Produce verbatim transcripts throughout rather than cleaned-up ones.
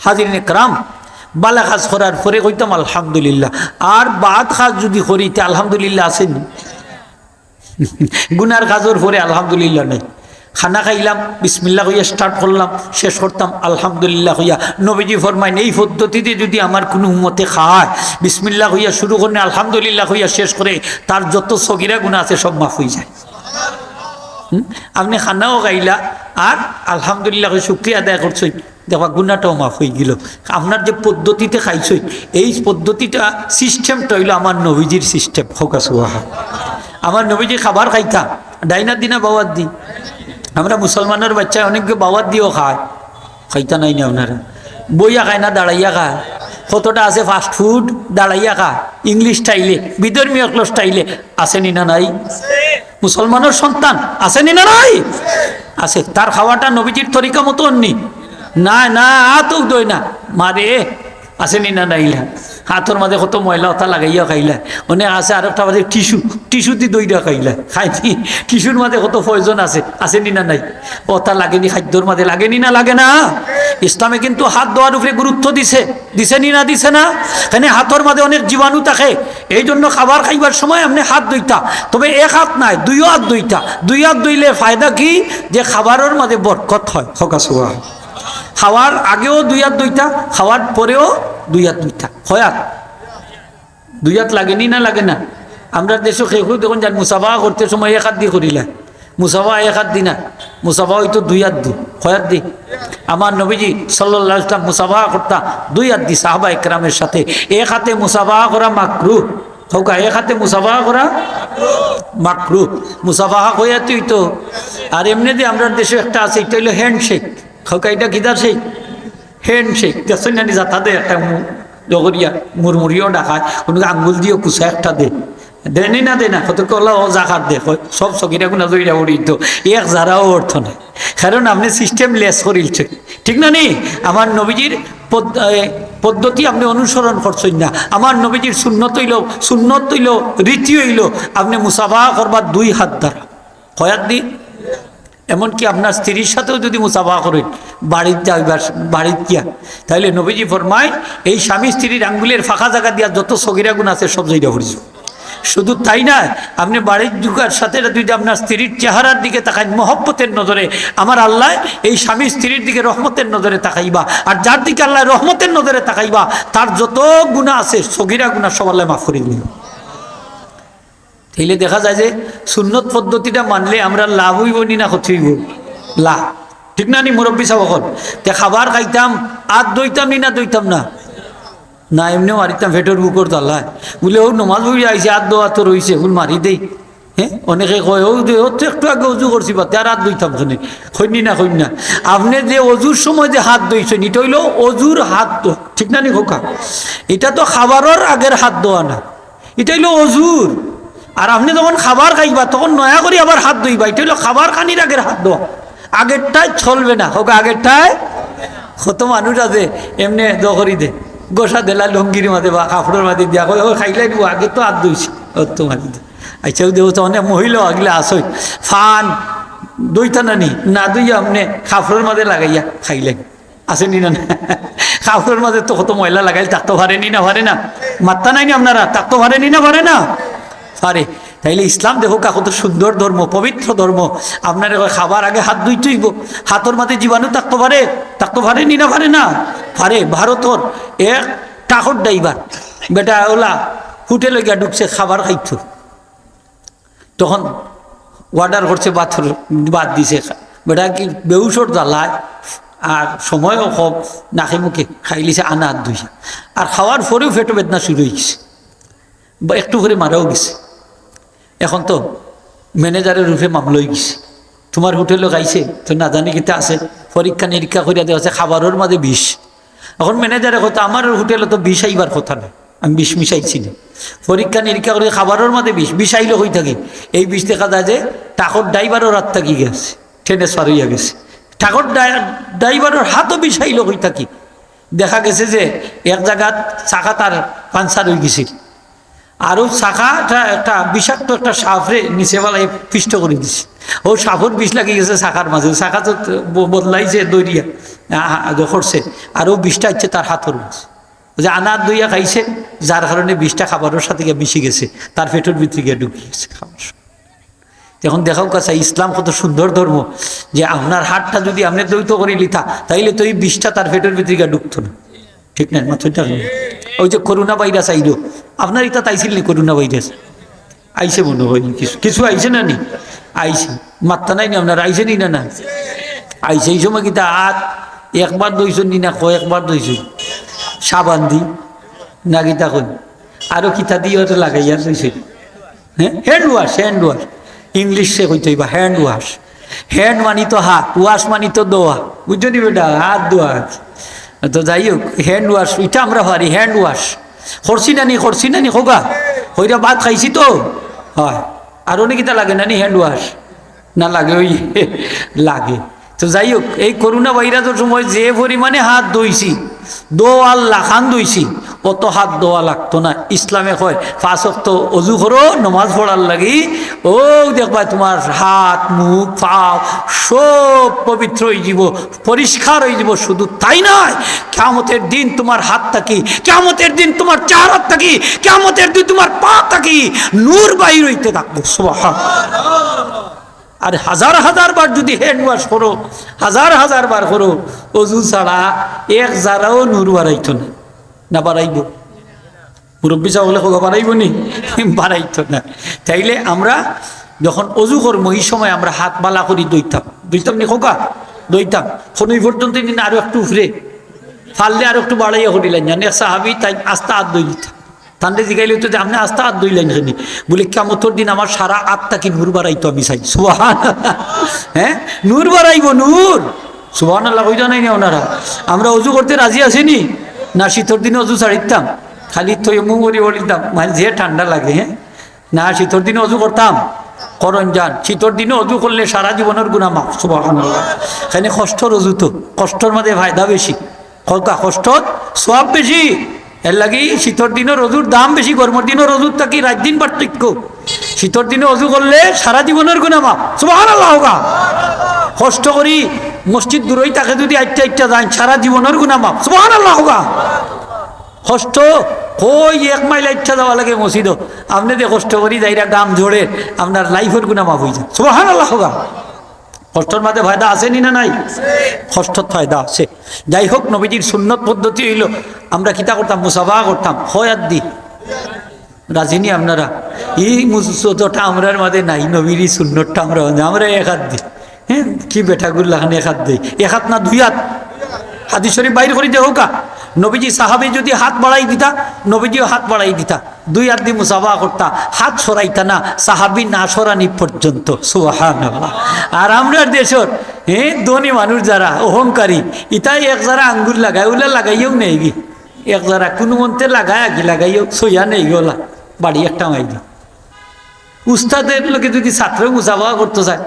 হাজিরিন একরাম, বালা কাজ করার পরে কইতাম আলহামদুলিল্লাহ, আর বাদ কাজ যুদি করি তে আলহামদুলিল্লাহ আছে নি? গুনার কাজর পরে আলহামদুলিল্লাহ নাই। খানা খাইলাম, বিসমিল্লাহ কইয়া start করলাম, শেষ করতাম আলহামদুলিল্লাহ কইয়া। নবীজি ফরমাইন, এই পদ্ধতিতে যুদি আমার কুনু উম্মতে খায়, বিসমিল্লাহ কইয়া শুরু করনে, আলহামদুলিল্লাহ কইয়া শেষ করে, তার যত সগিরা গুনা আছে সব মাফ অইযায়। হুম? আপনে খানাও খাইলা আর আলহামদুলিল্লাহ কই শুকরিয়া আদায় করছইন, দেখবা গুনাটাও মাফ অইগেলো। আপনার যে পদ্ধতিতে খাইছইন, এই পদ্ধতিটা, systemটা অইলো আমার নবীজির system। কউক্কা সুবহান। আমার নবীজি খাবার খাইতা ডাইন আত দি না বাউ আত দি? আমরা মুসলমানর বাচ্চায় অনেকে বাউ আত দিও খায়, খাইতা নায় নি আপনারা? বইয়া খায় না দাঁড়াইয়া খায়? কতটা আছে fast food দাঁড়াইয়া খায়, English style-এ, বিধর্মী অকলর style-এ, আছে নি না নাই? মুসলমানর সন্তান আছে নি না নাই? আছে। তার খাওয়াটা নবীজির তরিকা মতো নি? না, না, আতও দই না, মারে, আছে নি না নাই? ইলা আতর মাঝে কত ময়লা অতা লাগাইয়া খাইলা। অনেক আছে আরোকটা মাঝে tissue, tissue দি দইরা খাইলা, খাইনি। Tissue-র মাঝে কত poison আছে, আছে নি না নাই? অতা লাগে নি, খাদ্যর মাঝে লাগে নি না লাগে না? ইসলামে কিন্তু হাত ধোয়ার উপরে গুরুত্ব দিছে, দিছে নি না দিছে না? কেনে আতর মাঝে অনেক জীবাণু থাকে, এই জন্য খাবার খাইবার সময় আপনে আত ধইতা, তবে এক আত নায়, দুইও আত ধইতা। দুই আত ধইলে ফায়দা কি? যে খাবারর মাঝে বরকত হয়। কউক্কা সুবহান। খাওয়ার আগেও দুই আত ধইতা, খাওয়ার পরেও দুই আত ধইতা। কয় আত? দুই আত লাগে নি না লাগে না? আমরার দেশো কেউ কেউ দেখইন যান মুসাফা করতে সময় এক আত দি করিলা, মুসাফা এক আত দি না, মুসাফা অইতো দুই আত দি। কয় আত দি? আমার নবীজি সাল্লাল্লাহু আলাইহি ওয়াসাল্লাম মুসাফা করতা দুই আত দি সাহাবা একরামের সাথে। এক আতে মুসাফা করা মাকরুহ। কউক্কা, এক আতে মুসাফা করা মাকরুহ। মুসাফা কয় আত অইতো। আর এমনে যে আমরার দেশো একটা আছে, ইটা অইলো handshake। কউক্কা, ইটা কিতা shake? Handshake। দেখছইন না নি, যাতা দে একটা মু-, জগরিয়া মুরমুরিও ডাকায়, কুনু আঙ্গুল দিও কুচা একটা দে। দেয় নি না দেয় না? কত কলা ও জাকাত দে, কয়, সব সগিরা গুনা জইরা উড়ি তো, এক জারাও অর্থ নাই। কারণ আপনে system less করিলছইন, ঠিক না নি? আমার নবীজির পদ-, এ, পদ্ধতি আপনে অনুসরণ করছইন না। আমার নবীজির সুন্নত অইলো, সুন্নত অইলো, রীতি অইলো, আপনে মুসাফা করবা দুই আত দ্বারা। কয় আত দি? এমনকি আপনার স্ত্রীর সাথেও যুদি মুসাফা করইন, বাড়িত যাইবার, বাড়িত গিয়া, তাইলে নবীজি ফরমায়, এই স্বামী স্ত্রীর আঙ্গুলের ফাঁকা জাগা দিয়া যত সগিরা গুনা আছে, সব জইরা পড়িযিবো। শুধু তাই না, আপনে বাড়িত ঢুকার সাথে সাথে যুদি আপনার স্ত্রীর চেহারার দিকে তাকাইন মহব্বতের নজরে, আমার আল্লায় এই স্বামী স্ত্রীর দিকে রহমতের নজরে তাকাইবা। আর যার দিকে আল্লায় রহমতের নজরে তাকাইবা, তার যত গুনা আছে, সগিরা গুনা সব আল্লায় মাফ করি দিবা। তাইলে দেখা যায় যে সুন্নত পদ্ধতিটা মানলে আমরার লাভ অইবো নি না ক্ষতি অইবো? লাভ। ঠিক না নি মুরব্বি সাব অকল? তে খাবার খাইতাম, আত ধইতাম নি না ধইতাম না? না, এমনে মারিতাম পেটর ভুকর জ্বালায়। বুলে, "ও নমাজ পড়িয়া আইছি, আত ধোয়া তো রইছে, হুন মারি দেই।" হ্যাঁ, অনেকে কয়, "ও দে, ও তো একটু আগে অজু করছি, বাদে আর আত ধইতাম কেনে?" কইন নি না, কইন না? আপনে যে অজুর সময় যে আত ধইছইন, ইটা অইলো অজুর আত ধোয়া। ঠিক না নি কউক্কা? ইটা তো খাবারর আগের আত ধোয়া না। ইটা অইলো অজুর। আর আপনে যখন খাবার খাইবা, তখন নয়া করি আবার আত ধইবা। ইটা অইলো খাবার খানির আগের আত ধোয়া। আগেরটায় চলবে না। কউক্কা, আগেরটায়। কত মানুষ আছে এমনে দখরি দে, গোসা দিলা লুঙ্গির মাঝে বা কাপড়র মাঝে দিয়া, কয়, "ও খাইলাই নিবো, আগে তো আত ধইছি।" ও তো মাঝে দে। আচ্ছা, ও দেখো তো অনেক মহিলা আগলে আসই, পান ধইতা না নি, না ধইয়া আপনে কাপড়র মাঝে লাগাইয়া খাইলাই। আছে নি না? কাপড়র মাঝে তো কত ময়লা লাগাইল, থাকতো পারে নি না, পারে না? মাত্তা নাই নি আপনারা, থাকতো পারে নি না, পারে না? পারে। তাইলে ইসলাম দেখউক্কা কত সুন্দর ধর্ম, পবিত্র ধর্ম। আপনারে কয় খাবার আগে আত ধইতে অইবো, আতর মাঝে জীবাণু থাকতো পারে, থাকতো পারে নি না, পারে না? পারে। ভারতর এক ট্রাকর ড্রাইভার, বেটা অলা হোটেলো গিয়া ঢুকছে খাবার খাইতো, তখন order করছে ভাতর, ভাত দিছে। বেটা কি বেহুশর জ্বালায়, আর সময়ও কম, নাকে মুখে খাইলিছে আনা আত ধইয়া। আর খাওয়ার পরেও পেটো বেদনা শুরু অইগেছে, বা একটু পরে মারাও গেছে। এখন তো ম্যানেজারর উপরে মামলা অইগেছে, "তুমার হোটেলো খাইছে, তো না জানি কিতা আছে, পরীক্ষা নিরীক্ষা করিয়া দেখা গেছে খাবারর মাঝে বিষ।" এখন ম্যানেজারে কয়, "তো আমার হোটেলো তো বিষ আইবার কথা নায়, আমি বিষ মিশাইছি না।" পরীক্ষা নিরীক্ষা করি খাবারর মাঝে বিষ, বিষ আইলো কই থাকি? এই বিষ দেখা যায় যে ট্রাকর ড্রাইভারর আত থাকি গেছে, transfer অইয়া গেছে। ট্রাকর ড্রাই-, ড্রাইভারর আতো বিষ আইলো কই থাকি? দেখা গেছে যে এক জাগাত চাকা তার puncture অইগেছিল, আর ও চাকাটা একটা বিষাক্ত একটা সাপরে নিচে ফালাই পিষ্ট করি দিছে। ও সাপর বিষ লাগি গেছে চাকার মাঝে, চাকা তো ব-, বদলাইছে দৌড়িয়া। আ-, আ-, আ-, করছে, আরো বিশটা আইছে তার হাতর মাঝে। ওই যে আনা হাত ধুইয়া খাইছে, যার কারণে বিশটা খাবারর সাথে গিয়া মিশি গেছে, তার পেটর ভিতরে গিয়া ঢুকি গেছে খাবার। এখন দেখাউক্কা চাই, ইসলাম কত সুন্দর ধর্ম, যে আপনার হাতটা যদি আপনে ধৌত করি লিতা, তাইলে তো এই বিশটা তার পেটর ভিতরে গিয়া ঢুকতো না। ঠিক না? মাথা ঠিক না? ওই যে করোনা ভাইরাস আইলো, আপনার ইতা তাইছিল নি করোনা ভাইরাস? আইছে মনে হয় কিছু, কিছু আইছে না নি? আইছে। মাত্তা নাই নি আপনার? আইছে নি না, না? আইছে। এই সময় কিতা আত একবার ধইছইন নি না কয়েকবার ধইছইন? সাবান দি না কিতা কইন? আরো কিতা দি ওটা লাগাইয়া ধইছইন? হ্যাঁ, হ্যান্ড ওয়াশ, হ্যান্ড ওয়াশ। ইংলিশে কইতে হইবা হ্যান্ড ওয়াশ। হ্যান্ড মানি তো হাত, ওয়াশ মানি তো ধোয়া। বুঝছো নি বেটা? হাত ধোয়া। তো যাই হোক, হ্যান্ড ওয়াশ, ইটা আমরা পারি, হ্যান্ড ওয়াশ। করছি না নি, করছি না নি, কউক্কা? কইরা ভাত খাইছি তো? হয়। আর অনেক কিতা লাগে না নি হ্যান্ড ওয়াশ? না লাগে, ওই লাগে। তো যাই হোক, এই করোনা ভাইরাসর সময় যে পরিমাণে হাত ধইছি, ধোয়ার লাখান ধইছি, অত হাত ধোয়া লাগতো না। ইসলামে কয়, পাঁচ ওয়াক্ত অজু করো, নমাজ পড়ার লাগি, ও দেখবায় তুমার হাত, মুখ, পাও সব পবিত্র অইযিবো, পরিষ্কার অইযিবো। শুধু তাই নয়, কিয়ামতের দিন তুমার হাত থাকি, কিয়ামতের দিন তুমার চেহারা থাকি, কিয়ামতের দিন তুমার পা থাকি নূর বাইর অইতে থাকবো। সুবহান। আর হাজার হাজার বার যদি হ্যান্ড ওয়াশ করো, হাজার হাজার বার করো, অজু ছাড়া এক জারাও নূর বাড়াইতো না। না বাড়াইবো? মুরব্বি সাব অকলে কউক্কা বাড়াইবো নি? বাড়াইতো না। তাইলে আমরা যখন অজু করমু, ই সময় আমরা হাত ভালা করি ধইতাম। ধইতাম নি কউক্কা? ধইতাম। কুনুই পর্যন্ত নি না, আরো একটু উপরে। পারলে আরো একটু বাড়াইয়া করিলাইন। জানি এক সাহাবি তাইন আস্তা হাত ধইলিতা। তানরে জিগাইলে তো যে, "আপনে আস্তা হাত ধইলাইন কেনে?" বুলে, "কিয়ামতর দিন আমার সারা আত থাকি নূর বাড়াইতো আমি চাই।" সুবহান। হ্যাঁ, নূর বাড়াইবো, নূর। সুবহানাল্লাহ কইতা নাই না ওনারা? আমরা অজু করতে রাজি আছি নি? না, শীতর দিনে অজু ছাড়িতাম, খালি তৈমুম করি পড়িতাম, মানে যে ঠান্ডা লাগে। হ্যাঁ, না, শীতর দিনে অজু করতাম। করইন যান, শীতর দিনে অজু করলে সারা জীবনর গুনা মাফ। সুবহানাল্লাহ। কেনে কষ্টর অজু তো, কষ্টর মাঝে ফায়দা বেশি। কউক্কা, কষ্টত সওয়াব বেশি। এর লাগি শীতর দিনর অজুর দাম বেশি, গরমর দিনর অজুর থাকি রাইত দিন পার্থক্য। শীতর দিনে অজু করলে সারা জীবনর গুনা মাফ। সুবহানাল্লাহ কউক্কা। কষ্ট করি মসজিদ দূরই থাকে যদি আইট্টা আইট্টা যাইন, সারা জীবনর গুনা মাফ। সুবহানাল্লাহ কউক্কা। কষ্ট কই এক মাইল আইট্টা যাওয়া লাগে মসজিদো। আপনে যে কষ্ট করি যাইরা ঘাম ঝরে, আপনার লাইফর গুনা মাফ অইযায়। সুবহানাল্লাহ কউক্কা। কষ্টর মাঝে ফায়দা আছে নি না নাই? কষ্টত ফায়দা আছে। যাই হোক, নবীজির সুন্নত পদ্ধতি অইলো, আমরা কিতা করতাম? মুসাফা করতাম। কয় আত দি? রাজি নি আপনারা? ই মুসুদটা আমরার মাঝে নাই, নবীর ই সুন্নতটা আমরা, আমরা এক আত দি। হ্যাঁ, কি বেটাগুর লাখান এক আত দেই? এক আত না দুই আত? হাদিস শরীফ বাইর করি দেখউক্কা। নবীজি সাহাবি যদি হাত বাড়াই দিতা, নবীজিও হাত বাড়াই দিতা। দুই আত দি মুসাফা করতা, হাত সরাইতা না, সাহাবি না সরানি পর্যন্ত। সুবহানাল্লাহ। আর আমরার দেশর, হ্যাঁ, ধনী মানুষ যারা অহংকারী, ইতায় এক জারা আঙ্গুল লাগায়, অউলা লাগাইয়াউ নেয়গি। এক জারা কুনুমন্তে লাগায় আগি লাগাইয়াউ, সইয়া নেয়গি অউলা, বাড়ি একটা মাইরি। উস্তাদর লগে যদি ছাত্র মুসাফা করতো চায়,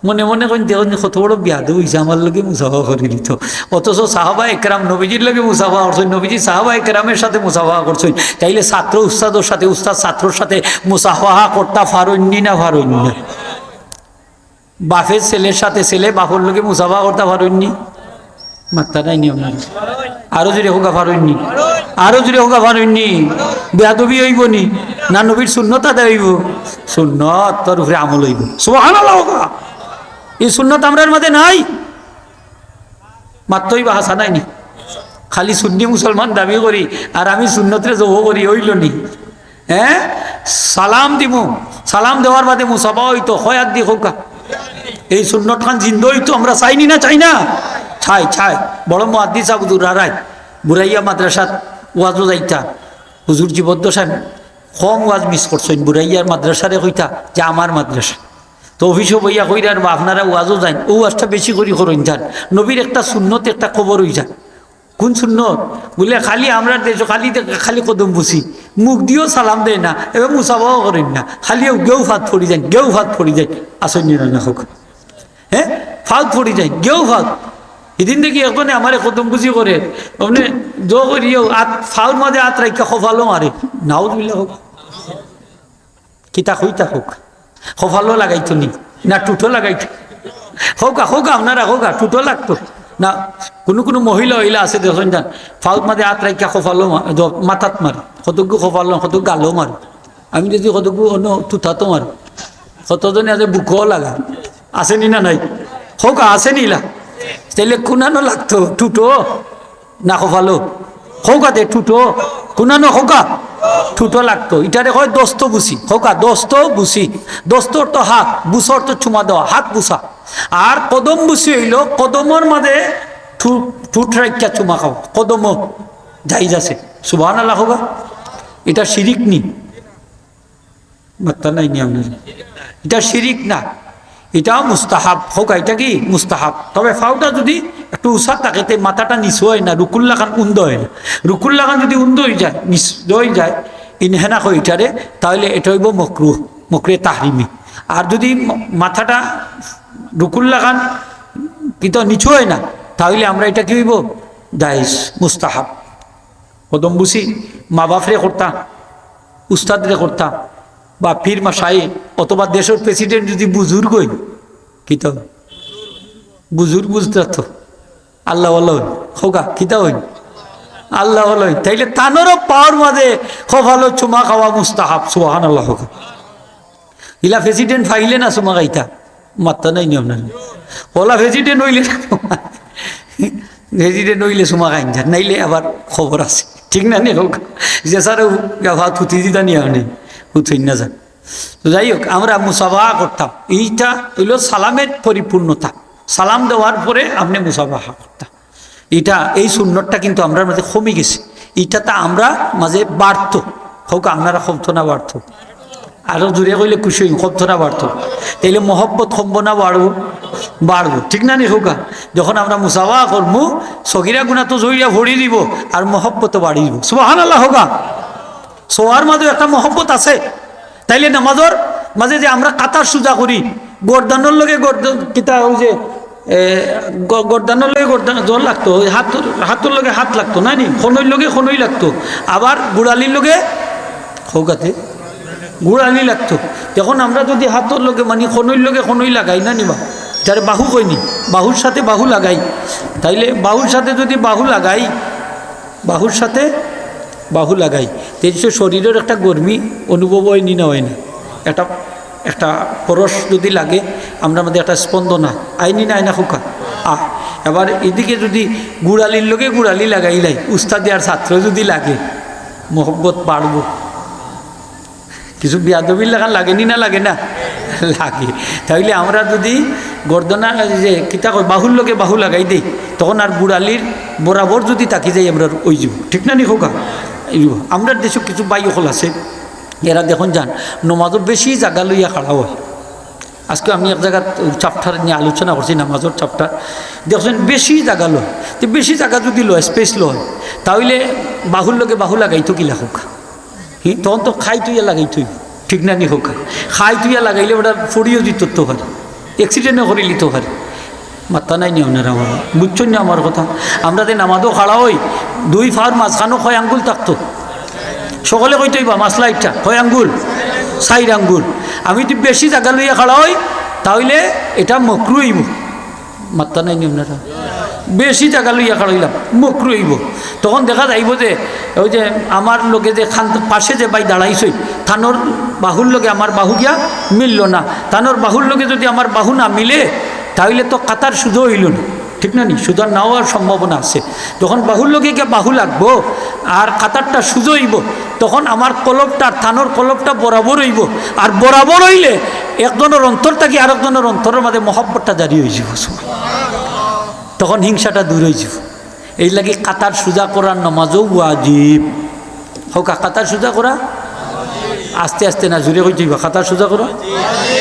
মনে মনে কইন, "দেখইন কত বড় বেয়াদব অইছে, আমার লগে মুসাফা করিলিতো।" অথচ সাহাবা একরাম নবীজির লগে মুসাফা করছইন, নবীজি সাহাবা একরামের সাথে মুসাফা করছইন। তাইলে ছাত্র উস্তাদর সাথে, উস্তাদ ছাত্রর সাথে মুসাফা করতা পারইন নি না পারইন না? বাপের ছেলের সাথে ছেলে বাপর লগে মুসাফা করতা পারইন নি? মাত্তা নাই নি আপনার? আরো জোরে কউক্কা, পারইন নি? আরো জোরে কউক্কা, পারইন নি? বেয়াদবি অইবো নি? না নবীর সুন্নত আদায় অইবো? সুন্নতর উপরে আমল অইবো। সুবহানাল্লাহ কউক্কা। ই সুন্নত আমরার মাঝে নাই। মাত্তই বা হাছা নাই নি? খালি সুন্নি মুসলমান দাবি করি আর আমি সুন্নতরে জবো করি, অইলো নি? হ্যাঁ, সালাম দিমু, সালাম দেওয়ার বাদে মুসাফা অইতো, কয় আত দি কউক্কা। এই সুন্নতখান জিন্দা অইতো, আমরা চাই নি না, চাই না? চাই, চাই। বড় মুহাদ্দিস সাব হুজুর আরাই বুরাইয়া মাদ্রাসাত ওয়াজো যাইতা, হুজুর জীবদ্দশায় কম ওয়াজ মিস করছইন, বুরাইয়ার মাদ্রাসারে কইতা যে আমার মাদ্রাসা। তো অফিসো বইয়া কইরা, "আর বা আপনারা ওয়াজো যাইন, অউ ওয়াজটা বেশি করি করইন যান, নবীর একটা সুন্নত একটা কবর অই যান।" কুন সুন্নত? বুলে, "খালি আমরার দেশো খালি দে-, খালি কদম বুসি, মুখ দিও সালাম দেয় না, এবার মুসাফাও করইন না, খালি অউ গেউ ফাত পড়ি যাইন, গেউ ফাত পড়ি যাইন।" আসইন নি না, না কউক্কা। হ্যাঁ, ফাউত পড়ি যাইন, গেউ ফাউত। হিদিন দেখি একজনে আমারে কদম বুসি করে, অমনে জো করিও আত, ফাউর মাঝে আত রাখিয়া কপালো মারে। নাউজুবিল্লাহ কউক্কা। কিতা কইতা কউক্কা? কপালো লাগাইতো নি? না টুটো লাগাইতো? কউক্কা, কউক্কা, আপনারা কউক্কা, টুটো লাগতো। না, কুনু কুনু মহিলা অইলা আছে দেখছইন যান, ফাউত মাঝে আত রাখিয়া কপালো মা-, দ-, মাথাত মারে, কতগু কপালো, কতগু গালো মারে। আমি যদি কতগু অন্য তুতাতো মারে, কতজনে আছে বুকও লাগা, আছে নি না নাই? কউক্কা, আছে নি ইলা? তাইলে কুনানো লাগতো, ঠুটো না কপালো? কউক্কা দে, ঠুটো, কুনানো কউক্কা? ঠুটো লাগতো। ইটারে কয় দস্ত বুসি। কউক্কা, দস্ত বুসি। দস্ত অর্থ হাত, বুসা অর্থ চুমা দেওয়া, হাত বুসা। আর কদম বুসি অইলো কদমর মাঝে ঠু-, ঠুট রাখিয়া চুমা খাও, কদমও জায়েজ আছে। সুবহানাল্লাহ কউক্কা। ইটা শিরিক নি? মাত্তা নাই নি আপনার? ইটা শিরিক না, ইটাও মুস্তাহাব। কউক্কা, ইটা কি? মুস্তাহাব। তবে ফাউটা যদি একটু উঁচা থাকে, তে মাথাটা নিচু অয় না, রুকুর লাখান উন্দা অয় না। রুকুর লাখান যদি উন্দা অইযায়, নিচু অইযায়, ইনহেনা কয় ইটারে, তাইলে ইটা অইবো মকরুহ, মকরুহে তাহরিমি। আর যদি ম-, মাথাটা রুকুর লাখান কিন্তু নিচু অয় না, তাইলে আমরা ইটা কি অইবো? জায়েজ, মুস্তাহাব। কদম বুসি মা বাফরে করতা, উস্তাদরে করতা, বা পীর মাশায়েখ অথবা দেশর প্রেসিডেন্ট যদি বুজুর্গ অইন, কিতা অইন? বুজুর্গ বুঝতা তো, আল্লাহ ভালা অইন, কউক্কা, কিতা অইন? আল্লাহ ভালা অইন। তাইলে তানরও পাওর মাঝে কপালো চুমা খাওয়া মুস্তাহাব। সুবহানাল্লাহ কউক্কা। ইলা প্রেসিডেন্ট পাইলে না চুমা খাইতা? মাত্তা নাই নি আপনার? অলা প্রেসিডেন্ট অইলে না, প্রেসিডেন্ট অইলে চুমা খাইন যান, নাইলে আবার খবর আছে, ঠিক না নি? কউক্কা, যে স্যারে ইয়া ভাত হুতি দিতা নি আপনি, হুতইন না যান। তো যাই হোক, আমরা মুসাফাহা করতাম, ইটা অইলো সালামের পরিপূর্ণতা। সালাম দেওয়ার পরে আপনি মুসাফাহা করতা। ইটা, এই সুন্নতটা কিন্তু আমরার মাঝে কমি গেছে। ইটা তা আমরার মাঝে বাড়তো। কউক্কা, আপনারা কমতো না বাড়তো? আরো জোরে কইলে খুশি অইমু, কমতো না বাড়তো? তাইলে মহব্বত কমবো না বাড়বো? বাড়বো, ঠিক না নি কউক্কা? যখন আমরা মুসাফাহা করমু, সগিরা গুনা তো জইরা ভরি দিব, আর মহব্বত বাড়ি দিব। সুবহানাল্লাহ কউক্কা। সওয়ার মাঝে একটা মহব্বত আছে। তাইলে নামাজর মাঝে যে আমরা কাতার সুজা করি, গর্দানর লগে গর্দান, কিতা অউ যে, এ, গ-, গর্দানর লগে গর্দান জোর লাগতো, অউ হাতর, হাতর লগে হাত লাগতো, না নি? কনুইর লগে কনুই লাগতো, আবার গুড়ালির লগে, কউক্কা তে, গুড়ালি লাগতো। এখন আমরা যদি হাতর লগে, মানি, কনুইর লগে কনুই লাগাই, না নি বা, যারে বাহু কইনি, বাহুর সাথে বাহু লাগাই, তাইলে বাহুর সাথে যদি বাহু লাগাই, বাহুর সাথে বাহু লাগাই, তে যে শরীরর একটা গরমি অনুভব অয় নি না অয় না? একটা, একটা পরশ যদি লাগে, আমরার মাঝে একটা স্পন্দনা আয় নি না অয় না কউক্কা? আ, এবার ইদিকে যদি গুড়ালির লগে গুড়ালি লাগাইলাই, উস্তাদে আর ছাত্র যদি লাগে, মহব্বত বাড়বো। কিছু বেয়াদবির লাখান লাগে নি না লাগে না? লাগে। তাইলে আমরা যদি গর্দনা, যে কিতা কয়, বাহুর লগে বাহু লাগাই দেই, তখন আর গুড়ালির বরাবর যদি থাকি যাই, আমরার অইযিবো, ঠিক না নি কউক্কা? অইযিবো। আমরার দেশো কিছু ভাই অকল আছে, এরা দেখইন যান, নমাজো বেশি জাগা লইয়া খাড়া অয়। আজকে আমি এক জাগাত chapter নিয়া আলোচনা করছি, নমাজর chapter। দেখছইন বেশি জাগা লয়, তে বেশি জাগা যদি লয়, space লয়, তাইলে বাহুর লগে বাহু লাগাইতো কিলা কউক্কা? হি, তখন তো খাই থুইয়া লাগাইতো অইবো, ঠিক না নি কউক্কা? খাই থুইয়া লাগাইলে ওটা পড়িও দিত তো পারে, accident-ও করিলিতো পারে। মাত্তা নাই নি আপনারা বাবা, বুঝছইন নি আমার কথা? আমরা যে নমাজো খাড়া অই, দুই পাওর মাঝখানো কয় আঙ্গুল থাকতো? সকলে কইতো অইবা, মাসলা ইটা, কয় আঙ্গুল? চাইর আঙ্গুল। আমি যদি বেশি জাগা লইয়া খাড়া অই, তাইলে ইটা মকরু অইবো। মাত্তা নাই নি আপনারা? বেশি জাগা লইয়া খাড়া অইলাম, মকরু অইবো। তখন দেখা যাইবো যে, অউ যে আমার লগে যে খান-, পাশে যে ভাই দাঁড়াইছইন, তানর বাহুর লগে আমার বাহু গিয়া মিললো না। তানর বাহুর লগে যদি আমার বাহু না মিলে, তাইলে তো কাতার সুজা অইলো না, ঠিক না নি? সুজা না অওয়ার সম্ভাবনা আছে। যখন বাহুর লগে গিয়া বাহু লাগবো আর কাতারটা সুজা অইবো, তখন আমার কলবটা আর তানর কলবটা বরাবর অইবো। আর বরাবর অইলে একজনর অন্তর থাকি আরকজনর অন্তরর মাঝে মহব্বতটা জারি অইযিবো। তখন হিংসাটা দূর অইযিবো। এরলাগি কাতার সুজা করার নমাজও ওয়াজিব। কউক্কা, কাতার সুজা করা? আস্তে আস্তে না, জোরে কইতে অইবো, কাতার সুজা করা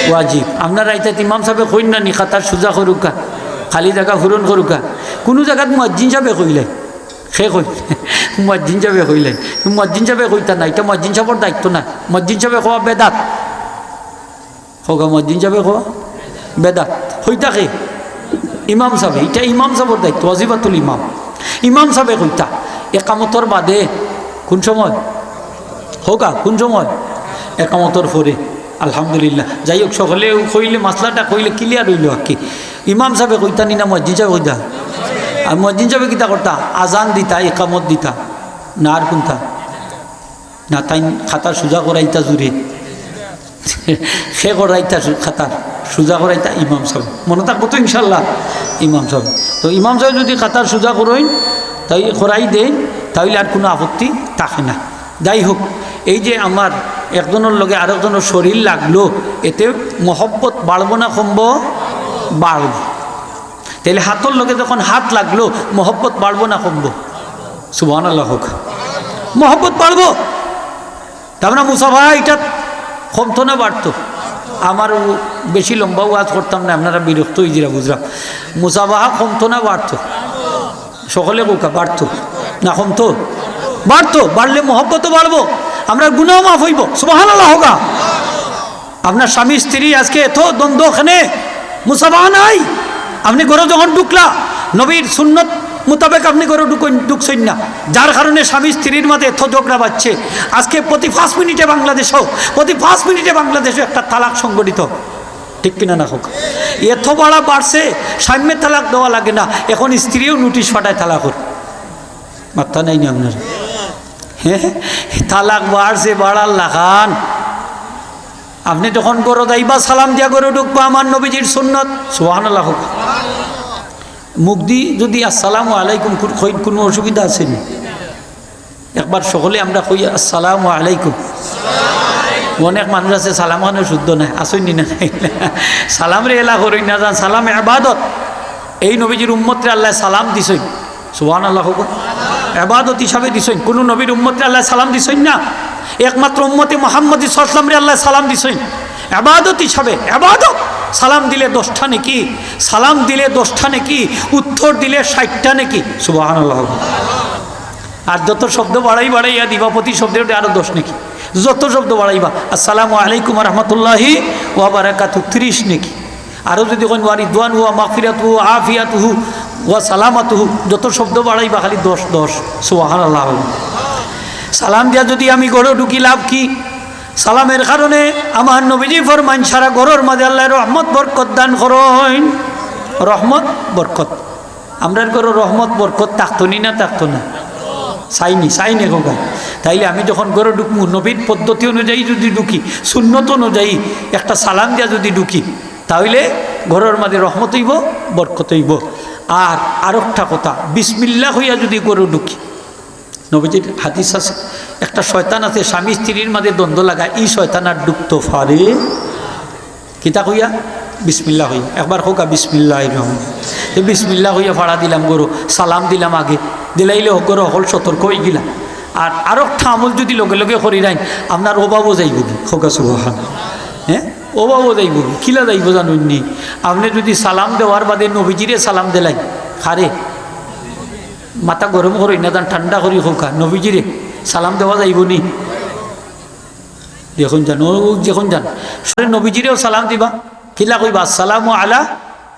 ওয়াজিব। আপনারা ইটাত ইমাম সাবে কইন না নি, কাতার সুজা করউক্কা, খালি জাগা পূরণ করউক্কা? কুনু জাগাত মুয়াজ্জিন সাবে কইলাইন, কে কইন? মুয়াজ্জিন সাবে কইলাইন। মুয়াজ্জিন সাবে কইতা না, ইটা মুয়াজ্জিন সাবর দায়িত্ব না। মুয়াজ্জিন সাবে কওয়া বেদাত। কউক্কা, মুয়াজ্জিন সাবে কওয়া বেদাত। কইতা কে? ইমাম সাবে। ইটা ইমাম সাবর দায়িত্ব, ওয়াজিফাতুল ইমাম। ইমাম সাবে কইতা একামতর বাদে। কুন সময়? কউক্কা, কুন সময়? একামতর পরে। আলহামদুলিল্লাহ। যাই হোক, সকলে কইলে, মাসলাটা কইলে clear অইলো আর কি। ইমাম সাবে কইতা নি না মুয়াজ্জিন সাবে কইতা? আর মুয়াজ্জিন সাবে কিতা করতা? আজান দিতা, ইকামত দিতা। না আর কুনতা? না, তাইন কাতার সুজা করাইতা জুরে। কে করাইতা সু-, কাতার সুজা করাইতা? ইমাম সাবে। মনো থাকবো তো ইনশাআল্লাহ? ইমাম সাবে। তো ইমাম সাবে যুদি কাতার সুজা করইন, তাই করাই দেইন, তাইলে আর কুনু আপত্তি থাকে না। যাই হোক, এই যে আমার একজনর লগে আরকজনর শরীর লাগলো, এতে মহব্বত বাড়বো না কমবো? বাড়বো। তাইলে হাতর লগে যখন হাত লাগলো, মহব্বত বাড়বো না কমবো? সুবহানাল্লাহ কউক্কা। মহব্বত বাড়বো। তার মানে মুসাফাহা ইটা কমতো না বাড়তো? আমার ও-, বেশি লম্বা ওয়াজ করতাম না, আপনারা বিরক্ত অইযিরা বুঝরাম। মুসাফাহা কমতো না বাড়তো? সকলে কউক্কা, বাড়তো না কমতো? বাড়তো। বাড়লে মহব্বতও বাড়বো, আমরার গুনাহ মাফ অইবো। সুবহানাল্লাহ কউক্কা। আপনার স্বামী স্ত্রী আজকে এত দ্বন্দ্ব, কেনে মুসাফাহা নাই। আপনে ঘরো যখন ঢুকলা, নবীর সুন্নত মোতাবেক আপনে ঘরো ঢুকইন-, ঢুকছইন না, যার কারণে স্বামী স্ত্রীর মাঝে এত ঝগড়া বাজছে। আজকে প্রতি পাঁচ মিনিটে বাংলাদেশেও, প্রতি পাঁচ মিনিটে বাংলাদেশেও একটা তালাক সংঘটিত, ঠিক কিনা না কউক্কা? এত বাড়া বাড়ছে, স্বামীয়ে তালাক দেওয়া লাগে না, এখন স্ত্রীও নোটিশ পাঠায় তালাকর। মাথা নাই নি আপনার? হ্যাঁ, তালাক বাড়ছে, বাড়ার লাখান। আপনে যখন ঘরো যাইবা, সালাম দিয়া ঘরো ঢুকবা, আমার নবীজির সুন্নত। সুবহানাল্লাহ কউক্কা। মুখদি যুদি আসসালামু আলাইকুম কু-, কইন, কুনু অসুবিধা আছে নি? একবার সকলে আমরা কই, "আসসালামু আলাইকুম।" অনেক মানুষ আছে সালাম খানো শুদ্ধ নায়, আছইন নি না? সালামরে এলা করইন না যান, সালাম ইবাদত। এই নবীজির উম্মতরে আল্লায় সালাম দিছইন। সুবহানাল্লাহ কউক্কা। ইবাদত হিসাবে দিছইন। কুনু নবীর উম্মতরে আল্লায় সালাম দিছইন না। একমাত্র উম্মতে মুহাম্মদী সাল্লাল্লাহু আলাইহি ওয়াসাল্লামরে আল্লায় সালাম দিছইন। ইবাদত হিসাবে, ইবাদত। সালাম দিলে দশটা নেকি, সালাম দিলে দশটা নেকি, উত্তর দিলে ষাইটটা নেকি। সুবহানাল্লাহ। আর যত শব্দ বাড়াই বাড়াইয়া দিবা, প্রতি শব্দর আরো দশ নেকি। যত শব্দ বাড়াইবা, আসসালামু আলাইকুম ওয়া রাহমাতুল্লাহি ওয়া বারাকাতুহু, ত্রিশ নেকি। আরো যুদি কইন, "ওয়া রিদওয়ানুহু ওয়া মাগফিরাতুহু ওয়া আফিয়াতুহু ওয়া সালামাতুহু", যত শব্দ বাড়াইবা খালি দশ, দশ। সুবহানাল্লাহ। সালাম দিয়া যুদি আমি ঘরো ঢুকি, লাভ কি? সালামের কারণে আমার নবীজি ফরমাইন, সারা ঘরর মাঝে আল্লায় রহমত বরকত দান করইন। রহমত বরকত। আমরার ঘরো রহমত বরকত থাকতো নি না থাকতো না? চাই নি, চাই নি কউক্কা। তাইলে আমি যখন ঘরো ঢুকমু, নবীর পদ্ধতি অনুযায়ী যুদি ঢুকি, সুন্নত অনুযায়ী একটা সালাম দিয়া যুদি ঢুকি, তাইলে ঘরর মাঝে রহমত অইবো, বরকত অইবো। আর আরোকটা কথা, বিসমিল্লাহ কইয়া যুদি ঘরো ঢুকি, নবীজির হাদিস আছে, একটা শয়তান আছে, স্বামী স্ত্রীর মাঝে দ্বন্দ্ব লাগায়, ই শয়তান আর ঢুকতো পারে? কিতা কইয়া? বিসমিল্লাহ কইয়া। একবার কউক্কা, বিসমিল্লাহির রহমান। তে বিসমিল্লাহ কইয়া ফাড়া দিলাম ঘরো, সালাম দিলাম আগে, দিলাইলে হকল ঘরর হকল সতর্ক অইগেলা। আর আরোকটা আমল যুদি লগে লগে করিলাইন, আপনার অভাবও যাইবোগি। কউক্কা সুবহান। হ্যাঁ, অভাবও যাইবোগি। কিলা যাইবো জানইন নি? আপনে যুদি সালাম দেওয়ার বাদে নবীজিরে সালাম দিলাইন, কারে? মাথা গরম করইন না যান, ঠান্ডা করি কউক্কা, নবীজিরে সালাম দেওয়া যাইবো নি? দেখইন যান, ও দেখইন যান, সরে নবীজিরেও সালাম দিবা, কিলা কইবা? আসসালামু আলা,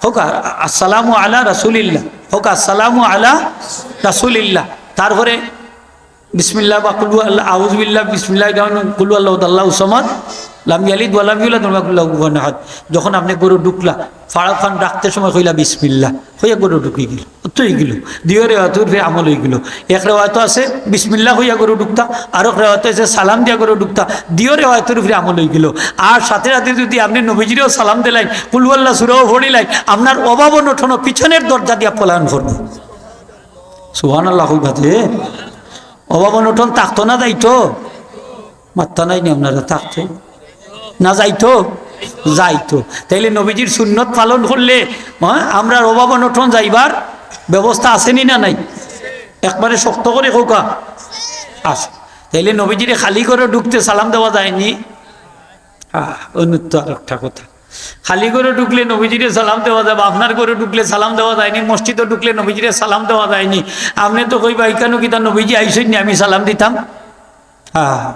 কউক্কা, আসসালামু আলা রাসূলিল্লাহ, কউক্কা, আসসালামু আলা রাসূলিল্লাহ। তারপরে বিসমিল্লাহ বা কুলু আল্লাহ, আউযু বিল্লাহ, বিসমিল্লাহ, কুলু আল্লাহু আহাদ, আল্লাহু সামাদ, লাম ইয়ালিদ ওয়া লাম ইউলাদ ওয়া লাম ইয়াকুল লাহু কুফুয়ান আহাদ। যখন আপনে ঘরো ঢুকলা, ফাড়া খান ডাকতে সময় কইলা বিসমিল্লাহ, কইয়া ঘরো ঢুকি গেলা। অত অইগেলো। দুইও রেওয়ায়তর উপরে আমল অইগেলো। এক রেওয়ায়ত আছে বিসমিল্লাহ কইয়া ঘরো ঢুকতা, আরক রেওয়ায়ত আছে সালাম দিয়া ঘরো ঢুকতা, দুইও রেওয়ায়তর উপরে আমল অইগেলো। আর সাথে সাথে যুদি আপনে নবীজিরেও সালাম দিলাইন, কুলু আল্লাহ সূরাও পড়িলাইন, আপনার অভাব অনটনও পিছনের দরজা দিয়া পলায়ন করবো। সুবহানাল্লাহ কউক্কা তে। অভাব অনটন থাকতো না যাইতো? মাত্তা নাই নি আপনারা, থাকতো না যাইতো? যাইতো। তাইলে নবীজির সুন্নত পালন করলে, হ্যাঁ, আমরার অভাব অনটন যাইবার ব্যবস্থা আছে নি না নাই? একবারে শক্ত করি কউক্কা, আছে। তাইলে নবীজিরে খালি ঘরো ঢুকতে সালাম দেওয়া যায় নি? আহ, অনুত্ত আরোকটা কথা। খালি ঘরো ঢুকলে নবীজিরে সালাম দেওয়া যায়, আপনার ঘরো ঢুকলে সালাম দেওয়া যায় নি, মসজিদো ঢুকলে নবীজিরে সালাম দেওয়া যায় নি। আপনে তো কইবা, "ইখানো কিতা নবীজি আইছইন নি, আমি সালাম দিতাম?" হ্যাঁ,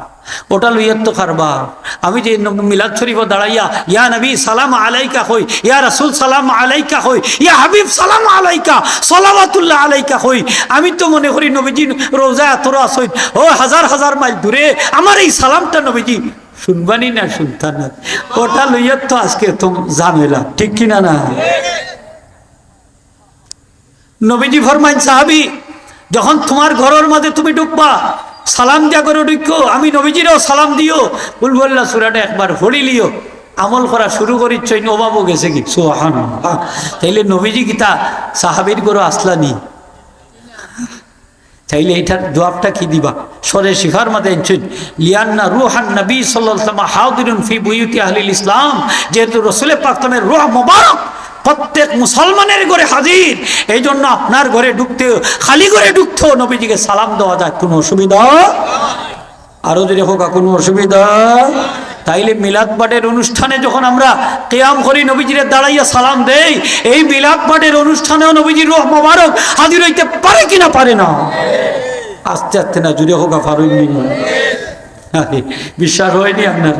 ওটা লইয়া তো কারবার। আমি যে ন-, মিলাদ শরীফো দাঁড়াইয়া, "ইয়া নবী সালাম আলাইকা" কই, "ইয়া রাসূল সালাম আলাইকা" কই, "ইয়া হাবিব সালাম আলাইকা, সালাওয়াতুল্লাহ আলাইকা" কই, আমি তো মনে করি নবীজি রওজায় আতহারো আছইন, ও হাজার হাজার মাইল দূরে, আমার এই সালামটা নবীজি শুনবা নি না শুনতা না? ওটা লইয়া তো আজকে তো ঝামেলা, ঠিক কিনা না? নবীজি ফরমাইন, "সাহাবী, যখন তুমার ঘরর মাঝে তুমি ঢুকবা, সালাম দিয়া ঘরো ঢুকিও, আমি নবীজিরেও সালাম দিও, কুল হু আল্লাহ সূরাটা একবার পড়িলিও, আমল করা শুরু করিচ্ছইন, অভাবও গেছেগি।" সুবহানাল্লাহ। তাইলে নবীজি কিতা সাহাবীর ঘরো আছলা নি? তাইলে ইটার জবাবটা কি দিবা? সরে শিফার মাঝে আনছইন, "লিআন্না রুহান নবী সাল্লাল্লাহু আলাইহি ওয়াসাল্লাম হাদিরুন ফি বুয়ুতি আহলিল ইসলাম", যেহেতু রসুলে পাক সাল্লামের রুহ মোবারক প্রত্যেক মুসলমানের ঘরে হাজির, এই জন্য আপনার ঘরে ঢুকতে, খালি ঘরে ঢুকতেও নবীজিকে সালাম দেওয়া যায়, কোনো অসুবিধা? আরো জোরে কউক্কা, কোনো অসুবিধা? তাইলে মিলাদ পাঠের অনুষ্ঠানে যখন আমরা কিয়াম করি, নবীজিরে দাঁড়াইয়া সালাম দেই, এই মিলাদ পাঠের অনুষ্ঠানেও নবীজির রুহ মোবারক হাজির হইতে পারে কি না পারে না? আস্তে আস্তে না, জোরে কউক্কা, পারইন নি না? আরে, বিশ্বাস অয়নি আপনার?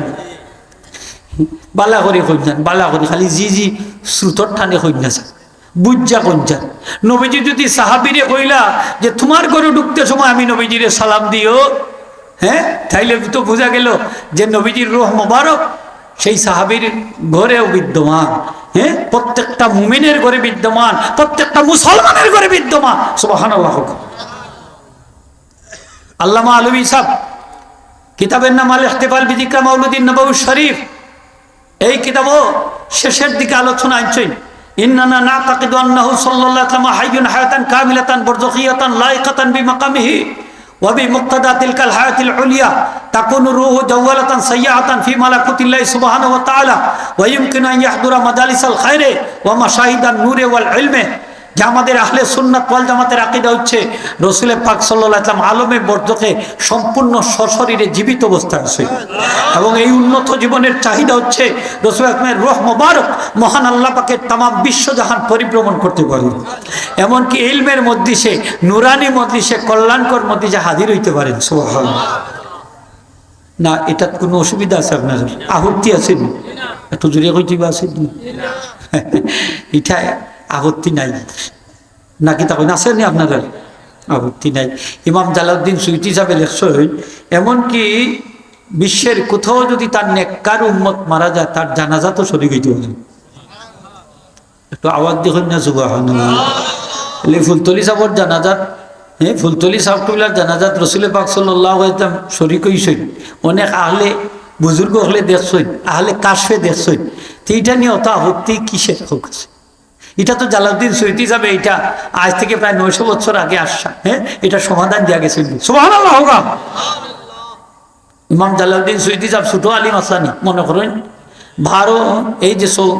বালা করি কইন না, বালা করি, খালি জি জি স্রোতর টানে কইন না। বুঝা কইন যান। নবীজি যদি সাহাবীরে কইলা যে, "তুমার ঘরো ঢুকতে সময় আমি নবীজিরে সালাম দিও", হ্যাঁ, তাইলে তো বুঝা গেল যে নবীজির রুহ মোবারক সেই সাহাবীর ঘরেও বিদ্যমান, হ্যাঁ, প্রত্যেকটা মুমিনের ঘরে বিদ্যমান, প্রত্যেকটা মুসলমানের ঘরে বিদ্যমান। সুবহানাল্লাহ কউক্কা। আল্লামা আলভী সাহেব, কিতাবের নাম আল ইহতিফাল বিযিকরা মাউলুদিন নববী শরীফ, এই কিতাবও শেষের দিকে আলোচনা আনছইন, "ইন্নানা নাতাকিদু আন্নাহু সাল্লাল্লাহু আলাইহি ওয়াসাল্লাম হাইয়ুন হায়াতান কামিলাতান বারজাখিয়াতান লাইকাতান বিমাকামিহি ওয়া বিমুক্তাদা তিলকাল হায়াতিল উলিয়া তাকুনু রুহু জাওয়ালাতান সাইয়াহাতান ফি মালাকুতিল্লাহি সুবহানাহু ওয়া তাআলা ওয়া ইউমকিনু আন ইয়াহদুরা মাজালিসাল খায়রে ওয়া মাশাহিদান নূরে ওয়াল ইলমে।" যে আমাদের আহলে সুন্নাত ওয়াল জামাতের আকীদা হচ্ছে রসুলে পাক সাল্লাল্লাহু আলাইহি ওয়াসাল্লাম আলমে বরজখে সম্পূর্ণ সশরীরে জীবিত অবস্থায় আছে, এবং এই উন্নত জীবনের চাহিদা হচ্ছে রসুল আকরামের রুহ মোবারক মহান আল্লাহ পাকের তামাম বিশ্বজাহান পরিভ্রমণ করতে পারে, এমনকি ইলমের মজলিসে, নুরানি মজলিসে, কল্যাণকর মজলিসে হাজির হইতে পারেন। সুবহানাল্লাহ। না, ইটাত কোনো অসুবিধা আছে আপনার? আপত্তি আছে নি? একটু জোরে কইতে বা আছে নি? ইটা আপত্তি নাই। না কিতা কইন, আছে নি আপনার? আপত্তি নাই। ইমাম জালাউদ্দিন সুয়ুতী সাহেবে লেখছইন, এমনকি বিশ্বের কোথাও যদি তার নেককার উম্মত মারা যায়, তার জানাজাত শরীক হইতে হবে। একটু আওয়াজ দি কইন না, সুবহানাল্লাহ। তাইলে ফুলতলি সাহেবর জানাজাত, হ্যাঁ, ফুলতলি সাহেব কিবলার জানাজাত রসুলে পাক সাল্লাল্লাহু আলাইহি ওয়াসাল্লাম শরীক হইছইন। অনেক আহলে বুজুর্গ অকলে দেখছইন, আহলে কাশফে দেখছইন। তো ইটা নিয়া অত আপত্তি কিসের? ইটা তো জালাউদ্দিন সুয়ুতী সাহেবে ইটা আজ থেকে প্রায় নয়শো বছর আগে আসছা, হ্যাঁ, ইটা সমাধান দিয়া গেছইন। সুবহানাল্লাহ কউক্কা। ইমাম জালাউদ্দিন সুয়ুতী সাহেব ছোট আলিম আছলা নি, মনে করইন। ভারত, এই যে সৌ-,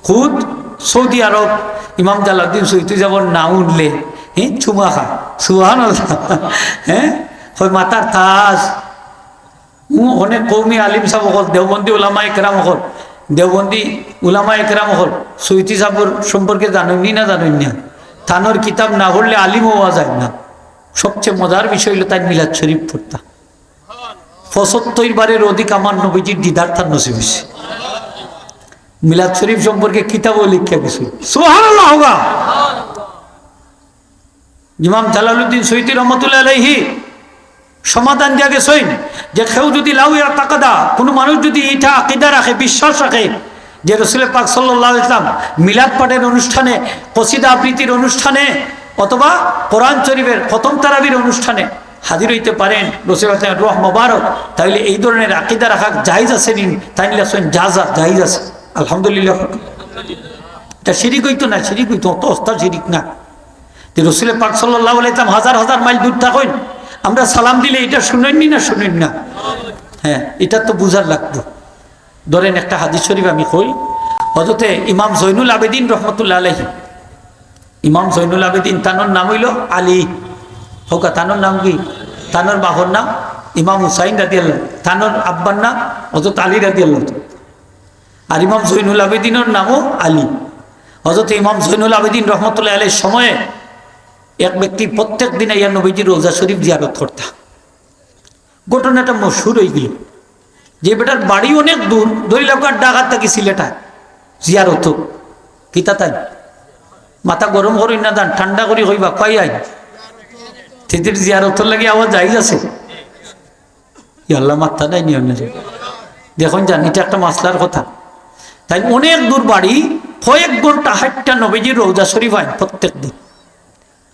খুদ সৌদি আরব, ইমাম জালাউদ্দিন সুয়ুতী সাহেবর নাম উঠলে, হ্যাঁ, চুমা খা। সুবহানাল্লাহ। হ্যাঁ, কয় মাথার তাজ। হুম, অনেক কওমি আলিম সাহেব অকল, দেওবন্দি উলামায়ে কেরাম অকল, দেওবন্দি উলামায়ে কেরাম অকল সুয়ুতী সাহেবর সম্পর্কে জানইন নি না জানইন না? তানর কিতাব না পড়লে আলিম হওয়া যায় না। সবচেয়ে মজার বিষয় অইলো তাইন মিলাদ শরীফ পড়তা। পঁচাত্তর বারের অধিক আমার নবীজির দিদার তান নসিব হইছে। মিলাদ শরীফ সম্পর্কে কিতাবও লেখিয়া গেছে। সুবহানাল্লাহ কউক্কা। ইমাম জালালউদ্দিন সুয়ুতী রহমতুল্লাহ আলাইহি সমাধান দিয়া গেছইন যে কেউ যদি লাউ ইয়াতাকাদা, কোনো মানুষ যদি ইটা আকীদা রাখে, বিশ্বাস রাখে যে রসুলে পাক সাল্লাল্লাহু আলাইহি ওয়াসাল্লাম মিলাদ পাঠের অনুষ্ঠানে, কসিদা আবৃত্তির অনুষ্ঠানে অথবা কোরআন শরীফের খতম তারাবির অনুষ্ঠানে হাজির হইতে পারেন, রসুল পাকের রুহ মোবারক, তাইলে এই ধরনের আকীদা রাখা জায়েজ আছে নি? তাইন লেখছইন জাজা, জায়েজ আছে। আলহামদুলিল্লাহ। ইটা শিরিক হইতো না? শিরিক হইতো, অত অস্তা শিরিক না। তে রসুলে পাক সাল্লাল্লাহু আলাইহি ওয়াসাল্লাম হাজার হাজার মাইল দূর থাকইন, আমরা সালাম দিলে ইটা শুনইন নি না শুনইন না? হ্যাঁ, ইটা তো বুঝার লাগবো। ধরেন একটা হাদিস শরীফ আমি কই, হযরতে ইমাম জৈনুল আবেদিন রহমতুল্লাহ আলাইহি, ইমাম জৈনুল আবেদিন তানর নাম অইলো আলী। কউক্কা, তানর নাম কি? তানর বাপর নাম ইমাম হুসাইন রাদিয়াল্লাহু, তানর আব্বার নাম হযরত আলী রাদিয়াল্লাহু। আর ইমাম জৈনুল আবেদিনর নামও আলী। হযরত ইমাম জৈনুল আবেদিন রহমতুল্লাহ আলাইহির সময়ে এক ব্যক্তি প্রত্যেক দিন আইয়া নবীজির রওজা শরীফ জিয়ারত করতা। ঘটনাটা মশহুর হই গেল যে বেটার বাড়ি অনেক দূর, ধরি লাউক্কা ঢাকা থাকি সিলেট আয় জিয়ারত। কিতা তাই? মাথা গরম করি না যান, ঠান্ডা করি কইবা, কই আই? তেতির জিয়ারতর লাগি আওয়া জায়েজ আছে। ইয়া আল্লাহ, মাথা নাই নি আপনার? দেখইন যান, ইটা একটা মাসলার কথা। তাইন অনেক দূর বাড়ি, কয়েক ঘন্টা হাইট্টা নবীজির রওজা শরীফ আইন প্রত্যেক দিন।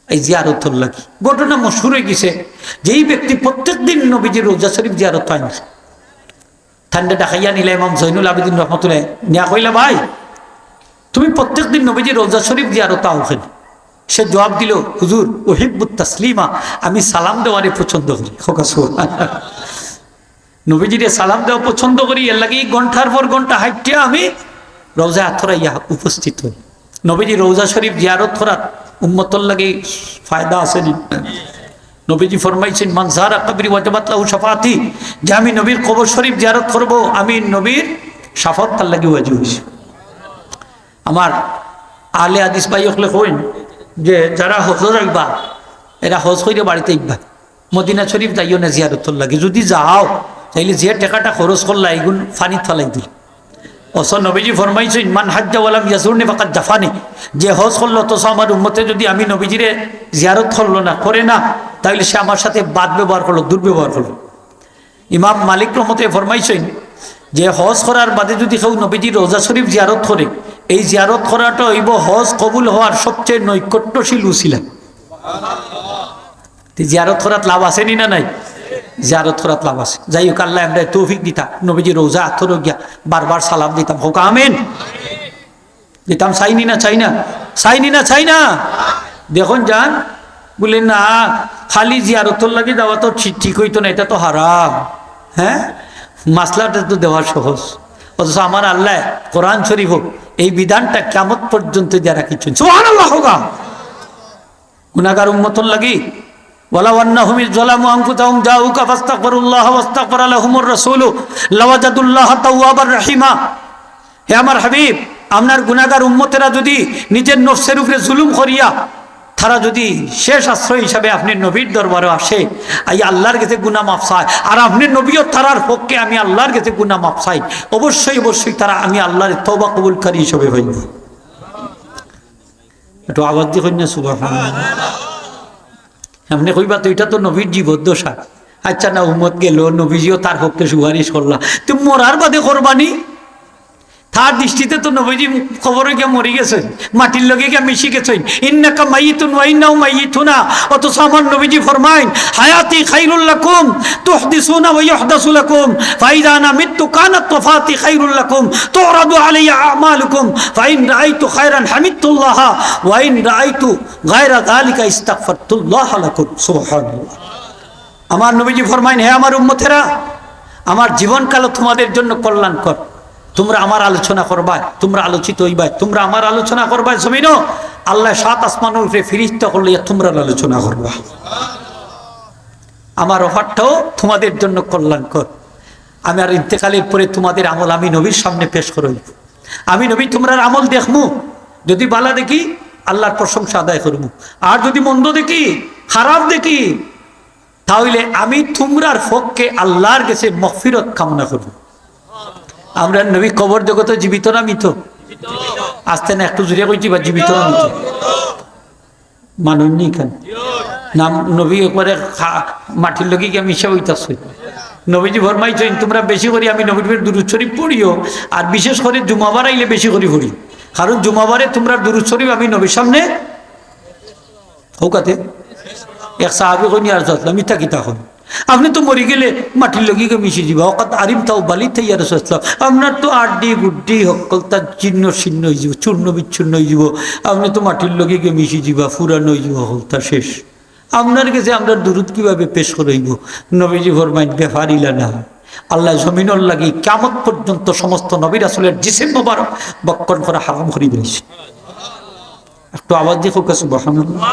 এই জিয়ারতর লাগি। ঘটনা মশহুর অইগেছে, যেই ব্যক্তি প্রত্যেক দিন নবীজির রওজা শরীফ জিয়ারত অইন, তানরে ডাকাইয়া নিলা ইমাম জৈনুল আবেদিন রহমতুল্লাহ, নিয়া কইলা, "ভাই, তুমি প্রত্যেক দিন নবীজির রওজা শরীফ জিয়ারত আও কেনে?" সে জবাব দিল, "হুজুর, উহিব্বুত তাসলিমা, আমি সালাম দেওয়ারে পছন্দ করি।" কউক্কা সুবহানাল্লাহ। নবীজিরে সালাম দেওয়া পছন্দ করি, এর লাগি ঘন্টার পর ঘন্টা হাইটিয়া আমি রওজা আতহারা আইয়া উপস্থিত অই। নবীজি রওজা শরীফ জিয়ারত করাত উম্মতর লাগি ফায়দা আছে নি? নবীজি ফরমাইছইন, "মান জারা কবরি ওয়াজাবাত লাহু শাফাআতি", যে আমি নবীর কবর শরীফ জিয়ারত করব, আমি নবীর শাফাআত তার লাগি ওয়াজিব অইছে। আমার আহলে হাদিস ভাই অকলে কইন যে যারা হজো যাইবা, এরা হজ করিয়া বাড়িত আইবা, মদিনা শরীফ যাইও না জিয়ারতর লাগি। যদি যাও, তাইলে যে টেকাটা খরচ করলা, ইগুন ফানিত ফালাই দিলা। অথচ নবীজি ফরমাইছইন, "মান হাজ্জা ওয়ালাম ইয়াজুরনি ফাকাদ জাফানি", যে হজ করলো অথচ আমার উম্মতে যদি আমি নবীজিরে জিয়ারত করলো না, করে না, তাইলে সে আমার সাথে বদ ব্যবহার করলো, দুর্ব্যবহার করলো। ইমাম মালিক রহমতুল্লাহ ফরমাইছইন যে হজ করার বাদে যদি কেউ নবীজির রওজা শরীফ জিয়ারত করে, এই জিয়ারত করাটা অইবো হজ কবুল হওয়ার সবচেয়ে নৈকট্যশীল উসিলা। তে জিয়ারত করাত লাভ আছে নি না নাই? জিয়ারত করাত লাভ আছে। যাই হোক, আল্লায় আমরারে তৌফিক দিতা, নবীজির রওজা আতহারা গিয়া বারবার সালাম দিতাম। কউক্কা আমিন। দিতাম, চাই নি না চাই না? চাই নি না চাই না? দেখইন যান, বলে, "না, খালি জিয়ারতর লাগি যাওয়া তো ঠিক, ঠিক অইতো না, ইটা তো হারাম।" হ্যাঁ, মাসলাটা তো দেওয়া সহজ, অথচ আমার আল্লায় কোরআন শরীফো এই বিধানটা কিয়ামত পর্যন্ত দিয়া রাখিছইন। সুবহানাল্লাহ কউক্কা। গুনাগার উম্মতর লাগি, "ওয়ালাউ আন্নাহুম ইয যালামু আনফুসাহুম জাউকা ফাস্তাগফিরুল্লাহা ওয়াস্তাগফারা লাহুমুর রাসূলু লাওয়াজাদুল্লাহা তাওয়াবার রাহিমা।" হে আমার হাবিব, আপনার গুনাগার উম্মতেরা যদি নিজের নফসের উপরে জুলুম করিয়া তারা যদি শেষ আশ্রয় হিসাবে আপনে নবীর দরবারো আসে, আইয়া আল্লার গেছে গুনা মাফ চায়, আর আপনে নবীও তারার পক্ষে আমি আল্লার গেছে গুনা মাফ চাই, অবশ্যই, অবশ্যই তারা আমি আল্লার তওবা কবুলকারী হিসাবে পাইবো। একটু আওয়াজ দি কইন না, সুবহানাল্লাহ। আপনে কইবা তো, "ইটা তো নবীর জীবদ্দশা।" আচ্ছা, না, উম্মত গেল, নবীজিও তার পক্ষে সুপারিশ করলা, তো মরার বাদে করবা নি? তার দৃষ্টিতে তো নবীজি কবরো গিয়া মরি গেছইন, মাটির লগে গিয়া মিশি গেছইন। "ইন্নাকা মাইয়িতুন ওয়া ইন্নাহুম মাইয়িতুনা।" অথচ আমার নবীজি ফরমাইন, "হায়াতি খাইরুল লাকুম, তুহদিসুনা ওয়া ইউহদাসু লাকুম, ফাইদা আনা মিততু কানাত ওয়াফাতি খাইরুল লাকুম, তুরাদু আলাইয়া আমালুকুম, ফাইন রাআইতু খাইরান হামিদতুল্লাহা, ওয়া ইন রাআইতু গায়রা যালিকা ইস্তাগফারতুল্লাহা লাকুম।" সুবহানাল্লাহ। আমার নবীজি ফরমাইন, "হে আমার উম্মতেরা, আমার জীবনকালও তোমাদের জন্য কল্যাণকর। তোমরা আমার আলোচনা করবায়, তোমরা আলোচিত অইবায়, তোমরা আমার আলোচনা করবায় জমিনো, আল্লায় সাত আসমানর উপরে ফিরিস্তা অকল লইয়া তোমরার আলোচনা করবা। আমার ওফাতটাও তোমাদের জন্য কল্যাণকর। আমার ইন্তেকালের পরে তোমাদের আমল আমি নবীর সামনে পেশ করা অইবো। আমি নবী তোমরার আমল দেখমু, যদি ভালা দেখি আল্লার প্রশংসা আদায় করমু, আর যদি মন্দ দেখি, খারাপ দেখি, তাইলে আমি তোমরার পক্ষে আল্লার গেছে মাগফিরাত কামনা করমু।" আমরার নবী কবর জগতো জীবিত না মৃত? আস্তে না, একটু জোরে কইছি বা, জীবিত না মৃত? মানইন নি কেনে? না, নবী একবারে খা-, মাটির লগে গিয়া মিশা অইতাছে। নবীজি ফরমাইছইন, "তোমরা বেশি করি আমি নবীর উপরে দুরূদ শরীফ পড়িও, আর বিশেষ করি জুমাবার আইলে বেশি করি পড়িও, কারণ জুমাবারে তোমরার দুরূদ শরীফ আমি নবীর সামনে।" কউক্কা তে? এক সাহাবী কইন, "ইয়া রাসূলুল্লাহ, মিথ্যা কিতা কইন? আপনে তো মরি গেলে মাটির লগে গিয়া মিশি যিবা, ওয়াকাদ আরিমতা ওয়া বালিতা ইয়া রাসূলুল্লাহ। আপনার তো আড্ডি গুড্ডি হক্কলতা ছিন্ন ছিন্ন অইযিবো, চূর্ণ বিচ্ছন্ন অইযিবো। আপনে তো মাটির লগে গিয়া মিশি যিবা, ফুরান অইযিবো, হক্কলতা শেষ। আপনার গেছে আমরার দুরূদ কিভাবে পেশ করা অইবো?" নবীজি ফরমাইন, "বেপার ইলা না। আল্লায় জমিনর লাগি কিয়ামত পর্যন্ত সমস্ত নবী রাসূলের জিসিম মোবারক ভক্ষণ করা হারাম করি দিলাইছে।" একটু আওয়াজ দি কউক্কা সুবহানাল্লাহ।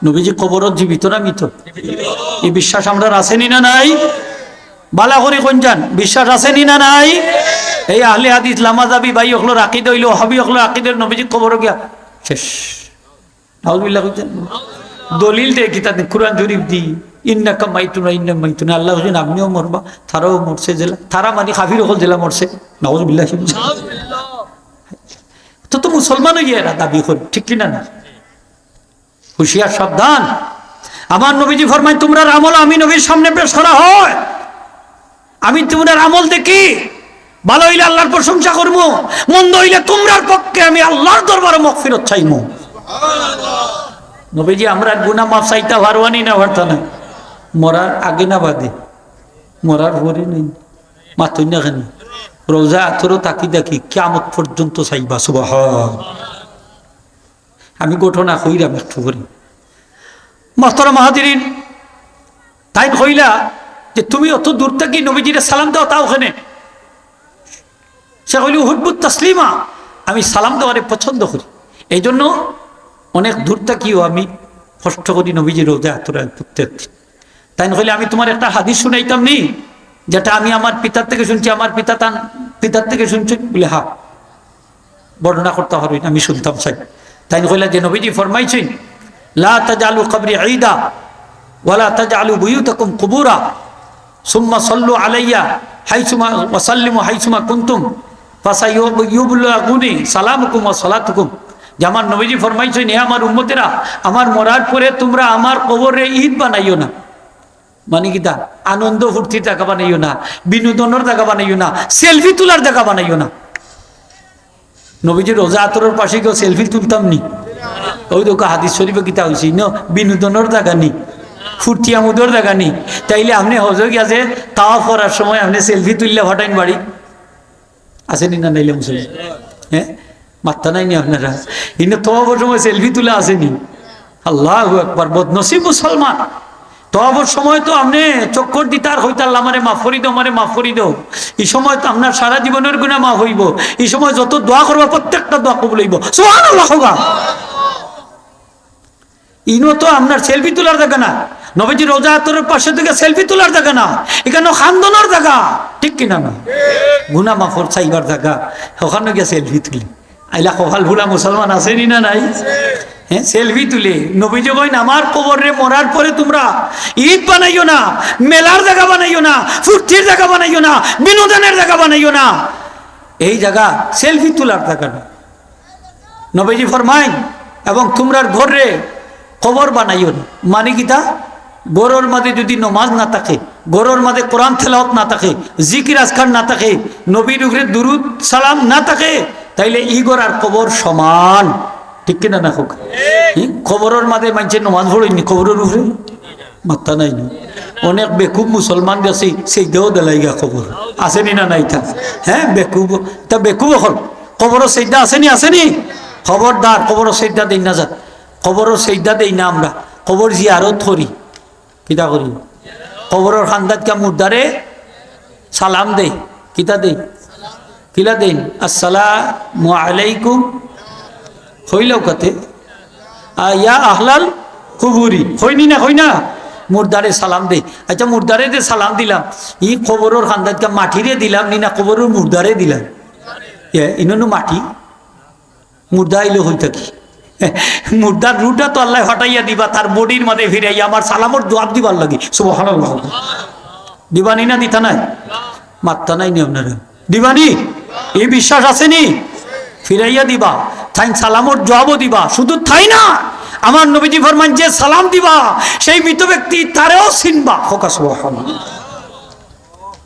নবীজি কবরো জীবিত না মৃত? এই বিশ্বাস আমরার আছে নি না নাই? ভালা করি কইন যান, বিশ্বাস আছে নি না নাই? এই আহলে হাদিস লামাজাবি ভাই অকলর আকিদা অইলো, ওয়াহাবি অকলর আকিদা অইলো নবীজি কবরো গিয়া শেষ। নাউজুবিল্লাহ কইন যান। দলিল দে কিতা দি? কোরআন শরীফ দি, "ইন্নাকা মাইতুন ওয়া ইন্নাহুম মাইতুন।" আল্লায় কইছইন, "আপনেও মরবা, তারাও মরছে যেলা।" তারা মানি কাফির অকল যেলা মরছে। নাউজুবিল্লাহ। তো, তো মুসলমান অইয়া এরা দাবি করে, ঠিক কি না না? হুঁশিয়ার, সাবধান। আমার নবীজি ফরমাইন, "তোমরার আমল আমি নবীর সামনে পেশ করা হয়, আমি তোমরার আমল দেখি, ভালা অইলে আল্লার প্রশংসা করমু, মন্দ অইলে তোমরার পক্ষে আমি আল্লার দরবারো মাগফিরাত চাইমু।" নবীজি, আমরার গুনা মাফ চাইতা পারবা নি না পারতা না? মরার আগে না বাদে? মরার পরে নাই? মাতইন না কেনে? রওজা আতরো থাকি থাকি কিয়ামত পর্যন্ত চাইবা। সুবহান। আমি ঘটনা কইরাম একটু করি। মোহতারাম হাজিরিন, তাইন কইলা যে, "তুমি অত দূর থাকি নবীজিরে সালাম দেও, তাও কেনে?" সে কইল, "উহিব্বুত তাসলিমা, আমি সালাম দেওয়ারে পছন্দ করি, এই জন্য অনেক দূর থাকিও আমি কষ্ট করি নবীজির রওজা আতরো ঢুকতে।" তাইন কইলে, "আমি তুমার একটা হাদিস শুনাইতাম নি, যেটা আমি আমার পিতার থেকে শুনছি, আমার পিতা তান পিতার থেকে শুনছি?" বলে, "হ্যাঁ।" বর্ণনা করতা পারইন, আমি শুনতাম চাই। তাইন কইলা যে নবীজি ফরমাইছইন, "লা তাজআলু কবরি ঈদা, ওয়ালা তাজআলু বুয়ুতাকুম কুবুরা, সুম্মা সাল্লু আলাইয়া হাইসুমা ওয়া সাল্লিমু হাইসুমা কুনতুম, ফাসায়ুবলাগুনি সালামুকুম ওয়া সালাতুকুম।" যে আমার নবীজি ফরমাইছইন, "হে আমার উম্মতেরা, আমার মরার পরে তুমরা আমার কবররে ঈদ বানাইও না।" মানে কিতা? আনন্দ ফুর্তির জাগা বানাইও না, বিনোদনর জাগা বানাইও না, সেলফি তুলার জাগা বানাইও না। নবীজির রওজা আতরর পাশে গিয়া সেলফি তুলতাম নি? ওই দেখো হাদিস শরীফে কিতা কইছে, ইনো বিনোদনর জাগা নি, ফুর্তি আমোদর জাগা নি। তাইলে আপনে হজো গিয়া যে তাওয়াফ করার সময় আপনে সেলফি তুললে ফাটাইন বাড়ি আছে নি না নাইলে মুসলমান? হ্যাঁ, মাত্তা নাই নি আপনারা? ইনো তওয়াফর সময় সেলফি তুলা আছে নি? আল্লাহু আকবার, বদনসিব মুসলমান। তওয়াফর সময় তো আপনে চক্কর দিতা আর কইতা, "আল্লাহ, আমারে মাফ করি দেও, আমারে মাফ করি দেও।" এই সময় তো আপনার সারা জীবনের গুনাহ মাফ অইবো। এই সময় যত দোয়া করবা, প্রত্যেকটা দোয়া কবুল অইবো। সুবহানাল্লাহ কওগা। ইনো তো আপনার সেলফি তুলার জাগা না, নবীজির রওজা আতরর পাশে থাকি সেলফি তুলার জাগা না, ইখানো কান্দনর জাগা, ঠিক কিনা না? গুনাহ মাফর চাইবার জাগা, ওখানো গিয়া সেলফি তুলে। আইলা কপাল ফুলা মুসলমান আছে নি না নাই? হ্যাঁ, সেলফি তুলে। নবীজি কইন, "আমার কবররে মরার পরে তুমরা ঈদ বানাইও না, মেলার জাগা বানাইও না, ফুর্তির জাগা বানাইও না, বিনোদনের জাগা বানাইও না।" এই জাগা সেলফি তুলার জাগা না। নবীজি ফরমাইন, "এবং তুমরার ঘররে কবর বানাইও না।" মানে কিতা? ঘরর মাঝে যদি নমাজ না থাকে, ঘরর মাঝে কোরআন তেলাওয়াত না থাকে, জিকির আজকার না থাকে, নবীর উপরে দুরুদ সালাম না থাকে, তাইলে ই ঘর আর কবর সমান। ঠিক কিনা না কউক্কা? ই কবরর মাঝে মানষে নমাজ পড়ইন নি, কবরর উপরে মাত্তা নাই নি। অনেক বেকুব মুসলমান গেছে, সেজদাও দিলাইগা কবর। আছে নি না নাই তা? হ্যাঁ, বেকুব, তা বেকুব অকল। কবরর সেজদা আছে নি, আছে নি? খবরদার, কবরর সেজদা দেই না যাত। কবরর সেজদা দেই না আমরা, কবর জিয়ারত করি। কিতা করি? কবরর কান্দাত গিয়া মুর্দারে সালাম দেই। কিতা দেই? কিলা দেইন? "আসসালামু আলাইকুম।" কইলাও কাতে? "আ, ইয়া আহলাল কুবুরি।" কইনি না, কই না? মুর্দারে সালাম দেই। আচ্ছা, মুর্দারে যে সালাম দিলাম, ই কবরর কান্দাত গিয়া মাটিরে দিলাম নি না কবরর মুর্দারে দিলাম? ইয়া, ইনো নু মাটি। মুর্দা আইলে কই থাকি? মুর্দার রুহটা তো আল্লায় ফাটাইয়া দিবা, তার বডির মাঝে ফিরাইয়া আমার সালামর জুয়াব দিবার লাগি। সুবহানাল্লাহ। দিবা নি না দিতা নায়? মাত্তা নাই নি আপনারা? দিবা নি? ই বিশ্বাস আছে নি? ফিরাইয়া দিবা, তাইন সালামর জুয়াবও দিবা। শুধু তাই না, আমার নবীজি ফরমাইন, "যে সালাম দিবা, সেই মৃত ব্যক্তি তারেও চিনবা।" কউক্কা সুবহানাল্লাহ।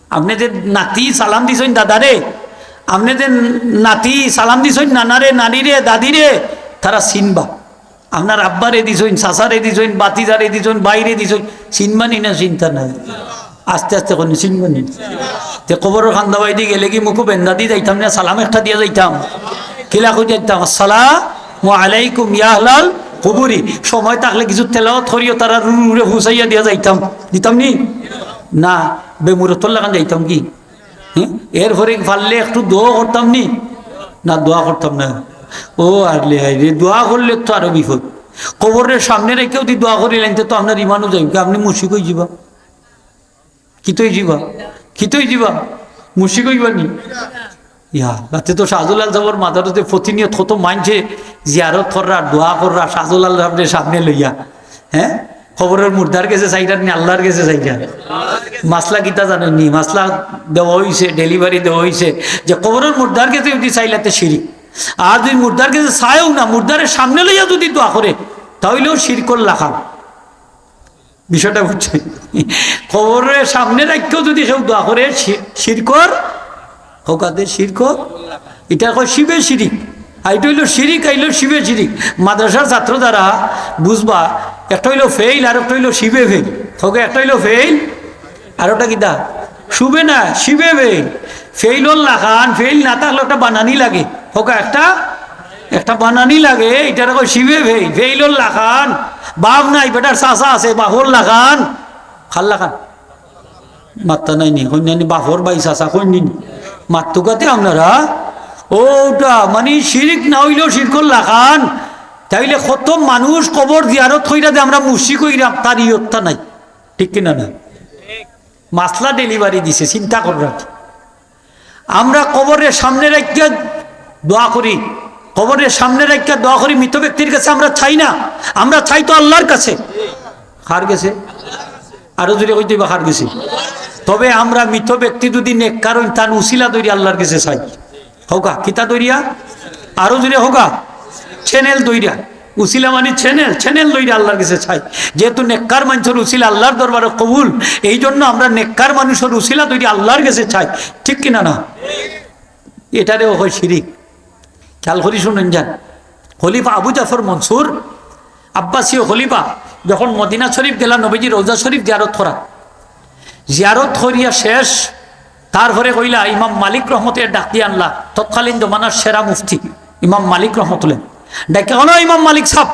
আপনে যে নাতি সালাম দিছইন দাদারে, আপনে যে নাতি সালাম দিছইন নানারে, নানিরে, দাদিরে, তারা চিনবা। আপনার আব্বারে দিছইন, চাচারে দিছইন, বাতিজারে দিছইন, ভাইরে দিছইন, চিনবা নি না চিনতা নায়? আস্তে আস্তে কইন, চিনবা নি? তে কবরর কান্দাবায়দি গেলে কি মুখো বেন্দা দি যাইতাম না, সালাম একটা দিয়া যাইতাম? কিলা কই যাইতাম? "আসসালামু আলাইকুম ইয়া আহলাল কুবুরি।" সময় থাকলে কিছু তেলাওয়াত করিও, তারার রুহুরে ফুসাইয়া দিয়া যাইতাম, দিতাম নি? না, বেমুরতর লাখান যাইতাম কি? হুম? এরপরে পারলে একটু দোয়া করতাম নি? না, দোয়া করতাম না। ও আরে হায় রে, দোয়া করলে তো আরো বিপদ। কবরর সামনে রাখিয়া যদি দোয়া করিলাইন, তে তো আপনার ইমানও যাইবো, আপনে মুশরিক অইযিবা। কিতা অইযিবা? কিতা অইযিবা? মুশরিক অইবা নি? ইয়া, তাতে তো শাহজালাল সাবর মাজারো যে প্রতিনিয়ত কত মানষে জিয়ারত কররা, দোয়া কররা, শাহজালাল সাবরে সামনে লইয়া। হ্যাঁ? কবরর মুর্দার গেছে চাইরা নি, আল্লার গেছে চাইরা? মাসলা কিতা জানইন নি? মাসলা দেওয়া অইছে, delivery দেওয়া অইছে যে কবরর মুর্দার গেছে যদি চাইলা তে শিরিক। আর যদি মুর্দার গেছে চায়ও না, মুর্দারে সামনে লইয়া যদি দোয়া করে, তাইলেও শিরকর লাখান। বিষয়টা বুঝছইন? কবরর সামনে রাখিয়াও যদি কেউ দোয়া করে, শি-, শিরকর, কউক্কা তে শিরকর, ইটা কয় শিবে শিরিক। এইটা অইলো শিরিক, এইলো শিবে শিরিক। মাদ্রাসার ছাত্র যারা বুঝবা, একটা অইলো ফেইল আর একটা অইলো শিবে ফেইল। কউক্কা, একটা অইলো ফেইল আর একটা কিতা? শুবে না, শিবে ফেইল। ফেইলর লাখান, ফেইল না থাকলে একটা বানানি লাগে। কউক্কা, একটা, একটা বানানি লাগে, ইটারে কয় শিবে ফেইল। ফেইলর লাখান, বাফ নাই, বেটার চাচা আছে, বাফর লাখান। কার লাখান? মাত্তা নাই নি, কইন্যানি বাফর ভাই চাচা, কইন্যানি? মাত্তুকাতে আপনারা? অউটা মানি শিরিক না অইলেও শিরকর লাখান। তাইলে কত মানুষ কবর জিয়ারত কইরা যে আমরা মুশরিক অইরাম, তার ইয়ত্তা নাই, ঠিক কিনা না? মাসলা ডেলিভারি দিছে, চিন্তা কররা। আমরা কবরের সামনে রাখিয়া দোয়া করি, কবরের সামনে রাখিয়া দোয়া করি, মৃত ব্যক্তির কাছে আমরা চাই না, আমরা চাই তো আল্লাহর কাছে। কার গেছে? আরো জোরে কইতে অইবা, কার গেছে? তবে আমরা মৃত ব্যক্তি যদি নেককার অইন, তান উসিলা ধরি আল্লাহর গেছে চাই। কউক্কা, কিতা ধরিয়া? আরো জোরে কউক্কা, channel ধরিয়া। উসিলা মানি channel, channel ধরিয়া আল্লাহর গেছে চাই। যেহেতু নেককার মানষর উসিলা আল্লাহর দরবারে কবুল, এই জন্য আমরা নেককার মানুষর উসিলা ধরিয়া আল্লাহর গেছে চাই, ঠিক কিনা না? ইটারেও কয় শিরিক। খেয়াল করি শুনইন যান, খলিফা আবু জাফর মনসুর, আব্বাসীয় খলিফা, যখন মদিনা শরীফ গেলা নবীজি রওজা শরীফ জিয়ারত করা, জিয়ারত করিয়া শেষ, তারপরে কইলা, ইমাম মালিক রহমতে ডাক দিয়া আনলা, তৎকালীন জমানার সেরা মুফতি ইমাম মালিক রহমতুল্লাহ। ডাকিয়া কইলা, "ও ইমাম মালিক সাব,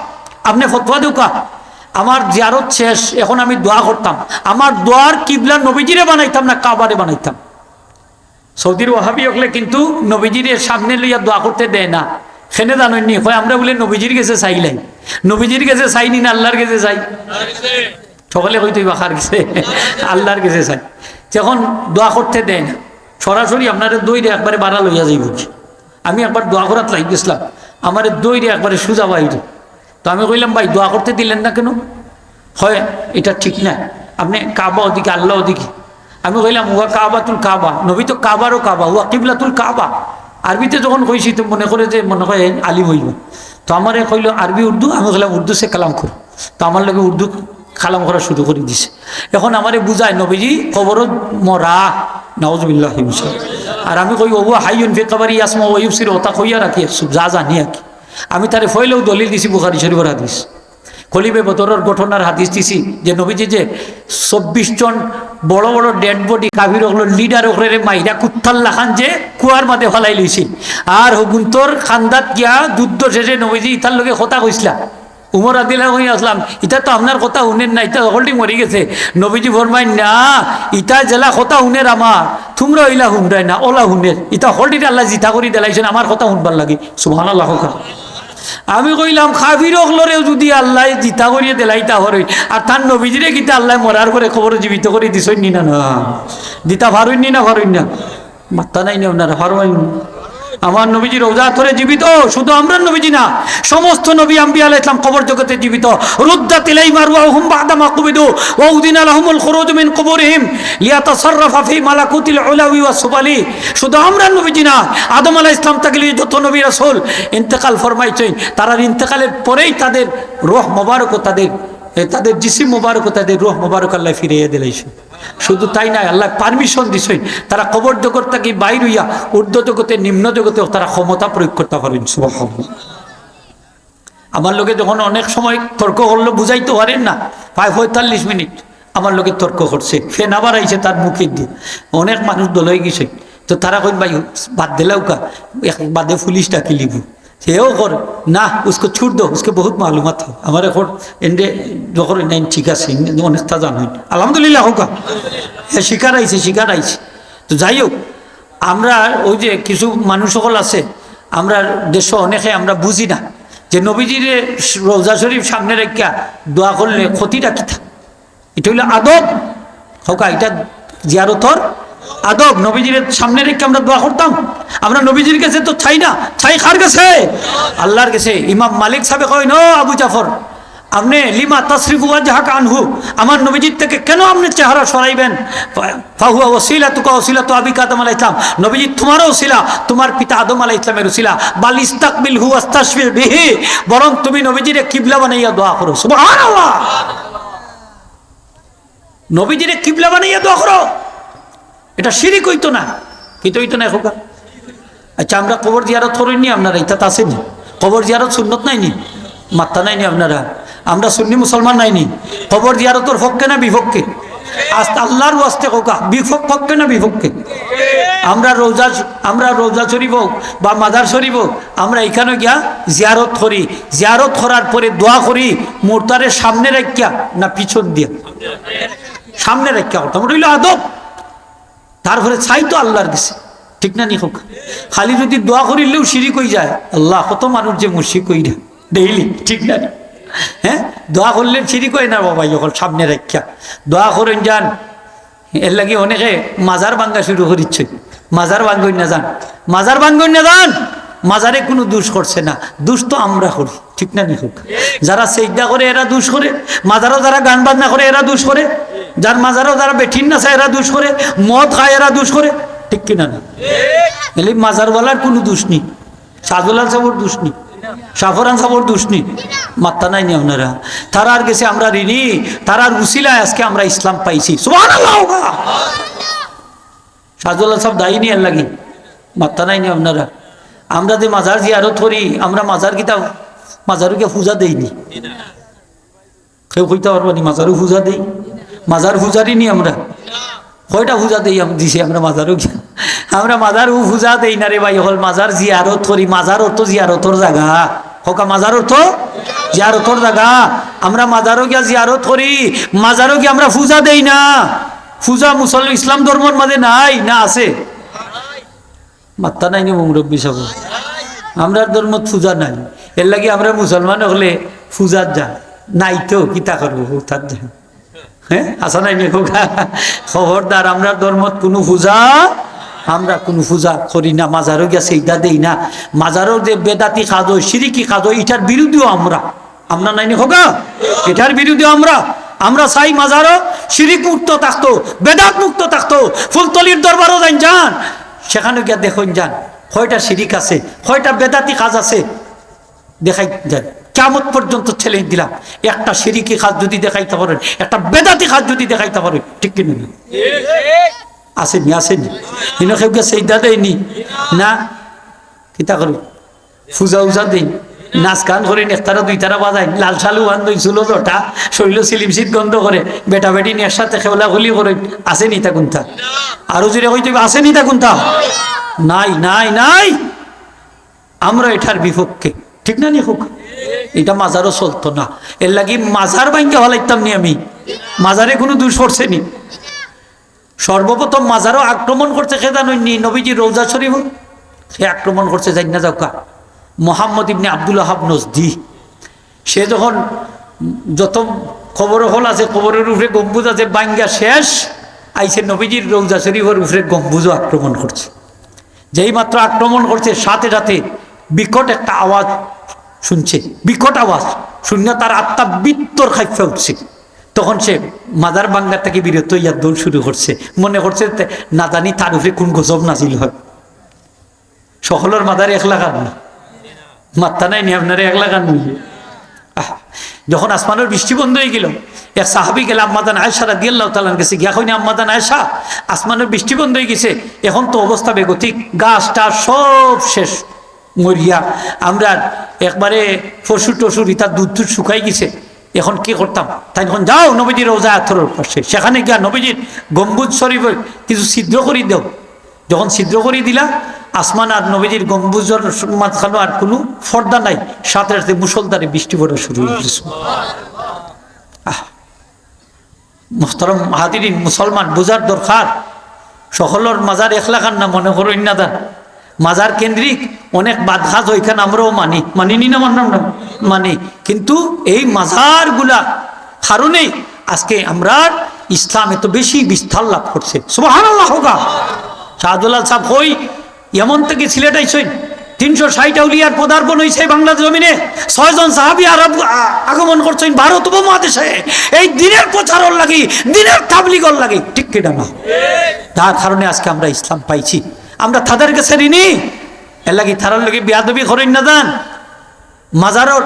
আপনে ফতোয়া দেউক্কা, আমার জিয়ারত শেষ, এখন আমি দোয়া করতাম, আমার দোয়ার কিবলা নবীজিরে বানাইতাম না কাবারে বানাইতাম?" সৌদির ওয়াহাবি অকলে কিন্তু নবীজিরে সামনে লইয়া দোয়া করতে দেয় না। কেনে জানইন নি? কয়, "আমরা বুলে নবীজির গেছে চাইলাই।" নবীজির গেছে চাইনি না আল্লাহর গেছে চাই? সকলে কইতে অইবা, কার গেছে? আল্লাহর গেছে চাই। যখন দোয়া করতে দেয় না, সরাসরি আপনারে ধইরা একবারে বাড়া লইয়া যাইবো কি? আমি একবার দোয়া করাত লাগি গেছলাম, আমারে ধইরা একবারে সুজা বাইরে। তো আমি কইলাম, "ভাই, দোয়া করতে দিলেন না কেন?" কয়, "ইটা ঠিক না, আপনে কাবা ওদিকে, আল্লাহ ওদিকে।" আমি কইলাম, "হুয়া কাবাতুল কাবা, নবী তো কাবারও কাবা, হুয়া কিবলাতুল কাবা।" আরবিতে যখন কইছি তো মনে করে যে, মনে হয় আলিম অইবো। তো আমারে কইলো, "আরবি উর্দু?" আমি কইলাম, "উর্দু সে কালাম করো।" তো আমার লগে উর্দু কালাম করা শুরু করি দিছে। এখন আমারে বুঝায়, নবীজি কবরো মরা, নাউজুবিল্লাহি মিন শারিক। আর আমি কই, "ওয়া হাইয়ুন ফি কবরি ইয়াসমা ওয়া ইউবসির", ওটা কইয়া রাখি, যা জানি আর কি। আমি তারে ফয়লেও দলিল দিছি বুখারী শরীফর হাদিস। কলিবে বদরর ঘটনার হাদিস দিছি যে নবীজি যে চব্বিশ জন বড় বড় dead body কাফির অকলর leader অকলরে মাইরা কুত্তার লাখান যে কুয়ার মাঝে ফালাই লইছিল। আর হগুন্তর খান্দাত গিয়া যুদ্ধ শেষে নবীজি ইতার লগে কথা কইছলা। উমর রাদিয়াল্লাহু আনহু কইয়া আসলাম, "ইতা তো আপনার কথা হুনের না, ইতা হকলটি মরি গেছে।" নবীজি ফরমাইন, "না, ইতা যেলা কথা হুনের আমার, তুমরা অইলা হুনরায় না, অলা হুনের। ইতা হকলটিরে আল্লায় জিতা করি দিলাইছইন আমার কথা হুনবার লাগি।" সুবহানাল্লাহ কউক্কা। আমি কইলাম, "কাফির অকলরেও যুদি আল্লায় জিতা করিয়া দিলাইতা পারইন, আর তান নবীজিরে কিতা আল্লায় মরার পরে কবরো জীবিত করি দিছইন নি না, না? দিতা পারইন নি না, পারইন না?" মাত্তা নাই নি আপনারা, পারইন নি? আমার নবীজি রওজা আতহরে জীবিত, শুধু আমরার নবীজি না, সমস্ত নবী আম্বিয়া আলাইহিস সালাম কবর জগতে জীবিত। রুদ্দাত ইলাইহিম আরওয়াহুহুম বা'দা মা কুবিদু ওয়া উযিনা লাহুমুল খুরুজু মিন কুবুরিহিম লিয়াতাসাররাফা ফি মালাকুতিল উলাবি ওয়াস সুফালি। শুধু আমরার নবীজি না, আদম আলাইহিস সালাম থাকি লইয়া যত নবী রাসূল ইন্তেকাল ফরমাইছইন, তারার ইন্তেকালের পরেই তাদের রূহ মোবারক, তাদের, এ, তাদের জিসিম মোবারক, তাদের রূহ মোবারক আল্লায় ফিরাইয়া দিলাইছইন। শুধু তাই নায়, আল্লায় permission দিছইন, তারা কবর জগত থাকি বাইর অইয়া ঊর্ধ্ব জগতে, নিম্ন জগতে তারা ক্ষমতা প্রয়োগ করতা পারইন। সুবহানাল্লাহ। আমার লগে যখন অনেক সময় তর্ক করলো, বুঝাইতো পারের না, প্রায় পঁয়তাল্লিশ মিনিট আমার লগে তর্ক করছে, ফেনা বারাইছে তার মুখেদি। অনেক মানুষ দল অইগেছে, তো তারা কইন, "ভাই, বাদ দিলাউক্কা, এক বাদে পুলিশ ডাকিলিবো।" সেও কর, "না, উসকো ছুড় দো, উসকে বহুত মালুমাত হ্যায়।" আমারে কর, "এন্ডে যখন নাই, ঠিক আছে, এন্ডে অনেকতা জানইন।" আলহামদুলিল্লাহ কউক্কা। এ শিকার আইছে, শিকার আইছে। তো যাই হোক, আমরা ওই যে কিছু মানুষ অকল আছে, আমরা দেশো অনেকে আমরা বুঝি না যে নবীজিরে রওজা শরীফ সামনে রাখিয়া দোয়া করলে ক্ষতিটা কিতা? ইটা অইলো আদব। কউক্কা, ইটা জিয়ারতর আদব। নবীজির সামনে রেখে আমরা দোয়া করতাম? আমরা নবীজির গেছে তো চাই না, চাই কার গেছে? আল্লাহর গেছে। ইমাম মালিক সাবে কইন, "ও আবু জাফর, আপনে লিমা তাসরিফু ওয়াজহাকা আনহু, আমার নবীজির থাকি কেন আপনে চেহারা সরাইবেন? ফাহুয়া ওয়াসিলাতুকা ওয়াসিলাতু আবিকা আদম আলাইহিস সালাম, নবীজি তুমারও উসিলা, তুমার পিতা আদম আলাইহিস সালামের উসিলা। বাল ইস্তাকবিলহু ওয়াস্তাশফি বিহি, বরং তুমি নবীজিরে কিবলা বানাইয়া দোয়া করো।" সুবহানাল্লাহ। নবীজিরে কিবলা বানাইয়া দোয়া করো, ইটা শিরিক অইতো না? কিতা অইতো না কউক্কা? আচ্ছা, আমরা কবর জিয়ারত করইন নি আপনারা? ইতাত আছে নি? কবর জিয়ারত সুন্নত নায় নি? মাত্তা নায় নি আপনারা? আমরা সুন্নি মুসলমান নায় নি? কবর জিয়ারতর পক্ষে না বিপক্ষে? আস্তে আল্লাহর ওয়াস্তে কউক্কা, বিপক্ষ, পক্ষে না বিপক্ষে? আমরা রোজা, আমরা রোজা শরীফ অউক বা মাজার শরীফ অউক, আমরা ইখানো গিয়া জিয়ারত করি। জিয়ারত করার পরে দোয়া করি, মুর্দারে সামনে রাখিয়া না পিছন দিয়া? সামনে রাখিয়া করতাম, ওটা অইলো আদব। তারপরে চাই তো আল্লাহর গেছে, ঠিক না নি কউক্কা? খালি যদি দোয়া করিলেও শিরিক অইযায়, আল্লাহ, কত মানুষ যে মুশরিক অইরা ডেইলি, ঠিক না নি? হ্যাঁ, দোয়া করলে শিরিক অয় না বাবা, অখন সামনে রাখিয়া দোয়া করইন যান। এরলাগি অনেকে মাজার ভাঙ্গা শুরু করিছে, মাজার ভাঙ্গইন না যান, মাজার ভাঙ্গইন না যান। মাজারে কুনু দোষ করছে না, দোষ তো আমরা করি, ঠিক না নি কউক্কা? যারা সেজদা করে এরা দোষ করে, মাজারো যারা গান বাজনা করে এরা দোষ করে, যার মাজারো যারা বেটিন নাচায় এরা দোষ করে, মদ খায় এরা দোষ করে, ঠিক কি না নি? এলে মাজারওয়ালার কুনু দোষ নি, শাহজালাল সাবর দোষ নি, শাহপরান সাবর দোষ নি, মাত্তা নায় নি আপনারা? তারার গেছে আমরা ঋণী, তারার উসিলায় আজকে আমরা ইসলাম পাইছি। সুবহানাল্লাহ কউক্কা। শাহজালাল সাব দায়ী নি এরলাগি? মাত্তা নায় নি আপনারা? আমরা যে মাজার জিয়ারত করি, আমরা মাজার কিতা, মাজারো গিয়া পূজা দেই নি? কেউ কইতা পারবা নি মাজারো পূজা দেই? মাজার পূজারি নি আমরা? কয়টা পূজা দেই আম-, দিছি আমরা মাজারো গিয়া? আমরা মাজারো পূজা দেই না রে ভাই, অকল মাজার জিয়ারত করি। মাজার অর্থ জিয়ারতর জাগা। কউক্কা, মাজার অর্থ জিয়ারতর জাগা। আমরা মাজারো গিয়া জিয়ারত করি, মাজারো গিয়া আমরা পূজা দেই না। পূজা মুসল-, ইসলাম ধর্মর মাঝে নাই, না আছে? মাত্তা নায় নি মুরব্বি সাব? আমরার ধর্মত পূজা নাই, এরলাগি আমরা মুসলমান অকলে পূজাত যাই। নাই তো কিতা করবো, পূজাত যাই। হ্যাঁ, আছা নায় নি কউক্কা? খবরদার, আমরার ধর্মত কুনু পূজা, আমরা কুনু পূজা করি না। মাজারো গিয়া সেজদা দেই না। মাজারো যে বেদাতি কাজ অয়, শিরিকি কাজ অয়, ইটার বিরুদ্ধেও আমরা। আমরা নায় নি কউক্কা? ইটার বিরুদ্ধে আমরা। আমরা চাই মাজারো শিরিক মুক্ত থাকতো, বেদাত মুক্ত থাকতো। ফুলতলির দরবারো যাইন যান, সেখানো গিয়া দেখইন যান, কয়টা শিরিক আছে, কয়টা বেদাতি কাজ আছে, দেখাই যান। কিয়ামত পর্যন্ত challenge দিলাম, একটা শিরিকি কাজ যদি দেখাইতা পারইন, একটা বেদাতি কাজ যদি দেখাইতা পারইন, ঠিক কি না? আছে নি, আছে নি? ইনো কেউ গিয়া সেজদা দেয় নি? না। কিতা করইন? পূজা উজা দেইন, নাচ গান করইন, একতারা দুইতারা বাজাইন, লাল শালু বান্ধইন, চুলো জটা, শরীলো চিলিমশিত গন্ধ করে, বেটা বেটিন একসাথে খেউলাখুলি করইন। আছে নি ইতা কুন্তা? আরো জোরে কইতে অইবো, আছে নি ইতা কুন্তা? নাই, নাই, নাই। আমরা ইটার বিপক্ষে, ঠিক না নি কউক্কা? ইটা মাজারো চলতো না। এরলাগি মাজার ভাঙ্গিয়া ফালাইতাম নি আমি? মাজারে কুনু দোষ করছে নি? সর্বপ্রথম মাজারো আক্রমণ করছে কে জানইন নি? নবীজির রওজা শরীফ। হে আক্রমণ করছে, জানি না যাউক্কা, মোহাম্মদ ইবনে আব্দুল ওয়াহাব নজদি। সে যখন যত কবর অকল আছে, কবরর উপরে গম্বুজ আছে, ভাঙ্গিয়া শেষ, আইছে নবীজির রওজা শরীফর উপরে গম্বুজও আক্রমণ করছে। যেই মাত্র আক্রমণ করছে, সাথে সাথে বিকট একটা আওয়াজ শুনছে, বিকট আওয়াজ শুনিয়া তার আত্মা ভিতর কাঁপিয়া উঠছে। তখন সে মাজার ভাঙ্গা থাকি বিরত অইয়া দৌড় শুরু করছে, মনে করছে তে-, না জানি তার উপরে কুন গজব নাজিল হয়। সকলর মাজার একলাখান নি? মাত্তা নাই নি আপনারা, একলাখান নি? আহ, যখন আসমানর বৃষ্টি বন্ধ অইগেলো, এক সাহাবী গেলা আম্মাজান আয়েশা রাদিয়াল্লাহু তাআলা আনহার গেছে, গিয়া কইন, "আম্মাজান আয়েশা, আসমানর বৃষ্টি বন্ধ অইগেছে, এখন তো অবস্থা বেগতিক, গাছ টাছ সব শেষ মরিয়া, আমরার একবারে পশু টশুর ইতা দুধ টুধ শুকাই গেছে, এখন কি করতাম?" তাইন কইন, "যাও নবীজির রওজা আতহরর পাশে, সেখানে গিয়া নবীজির গম্বুজ শরীফর কিছু ছিদ্র করি দেও।" যখন ছিদ্র করি দিলা, আসমান আর নবীজির গম্বুজর মাঝখানো আর কুনু পর্দা নাই, সাথে সাথে মুষলধারে বৃষ্টি পড়া শুরু অইগেছে। আহ, মোহতারাম হাজিরিন, মুসলমান বুঝার দরকার, সকলর মাজার একলাখান না মনে করইন না যান। মাজার কেন্দ্রিক অনেক বাদ কাজ অয়, ইখান আমরাও মানি, মানি নি না, মানলাম না, মানি। কিন্তু এই মাজারগুলা কারণেই আজকে আমরার ইসলাম এত বেশি বিস্তার লাভ করছে। সুবহানাল্লাহ কউক্কা। শাহজালাল সাব কই, ইয়ামন থাকি সিলেট আইছইন, তিনশো ষাইট আউলিয়ার পদার্পণ অইছে বাংলার জমিনে, ছয়জন সাহাবী আরব আ-, আগমন করছইন ভারত উপমহাদেশে এই দ্বীনের প্রচারর লাগি, দ্বীনের তাবলিগর লাগি, ঠিক কি না? যার কারণে আজকে আমরা ইসলাম পাইছি, আমরা তাদের গেছে ঋণী। এরলাগি তারার লগে বেয়াদবি করইন না যান। মাজারর,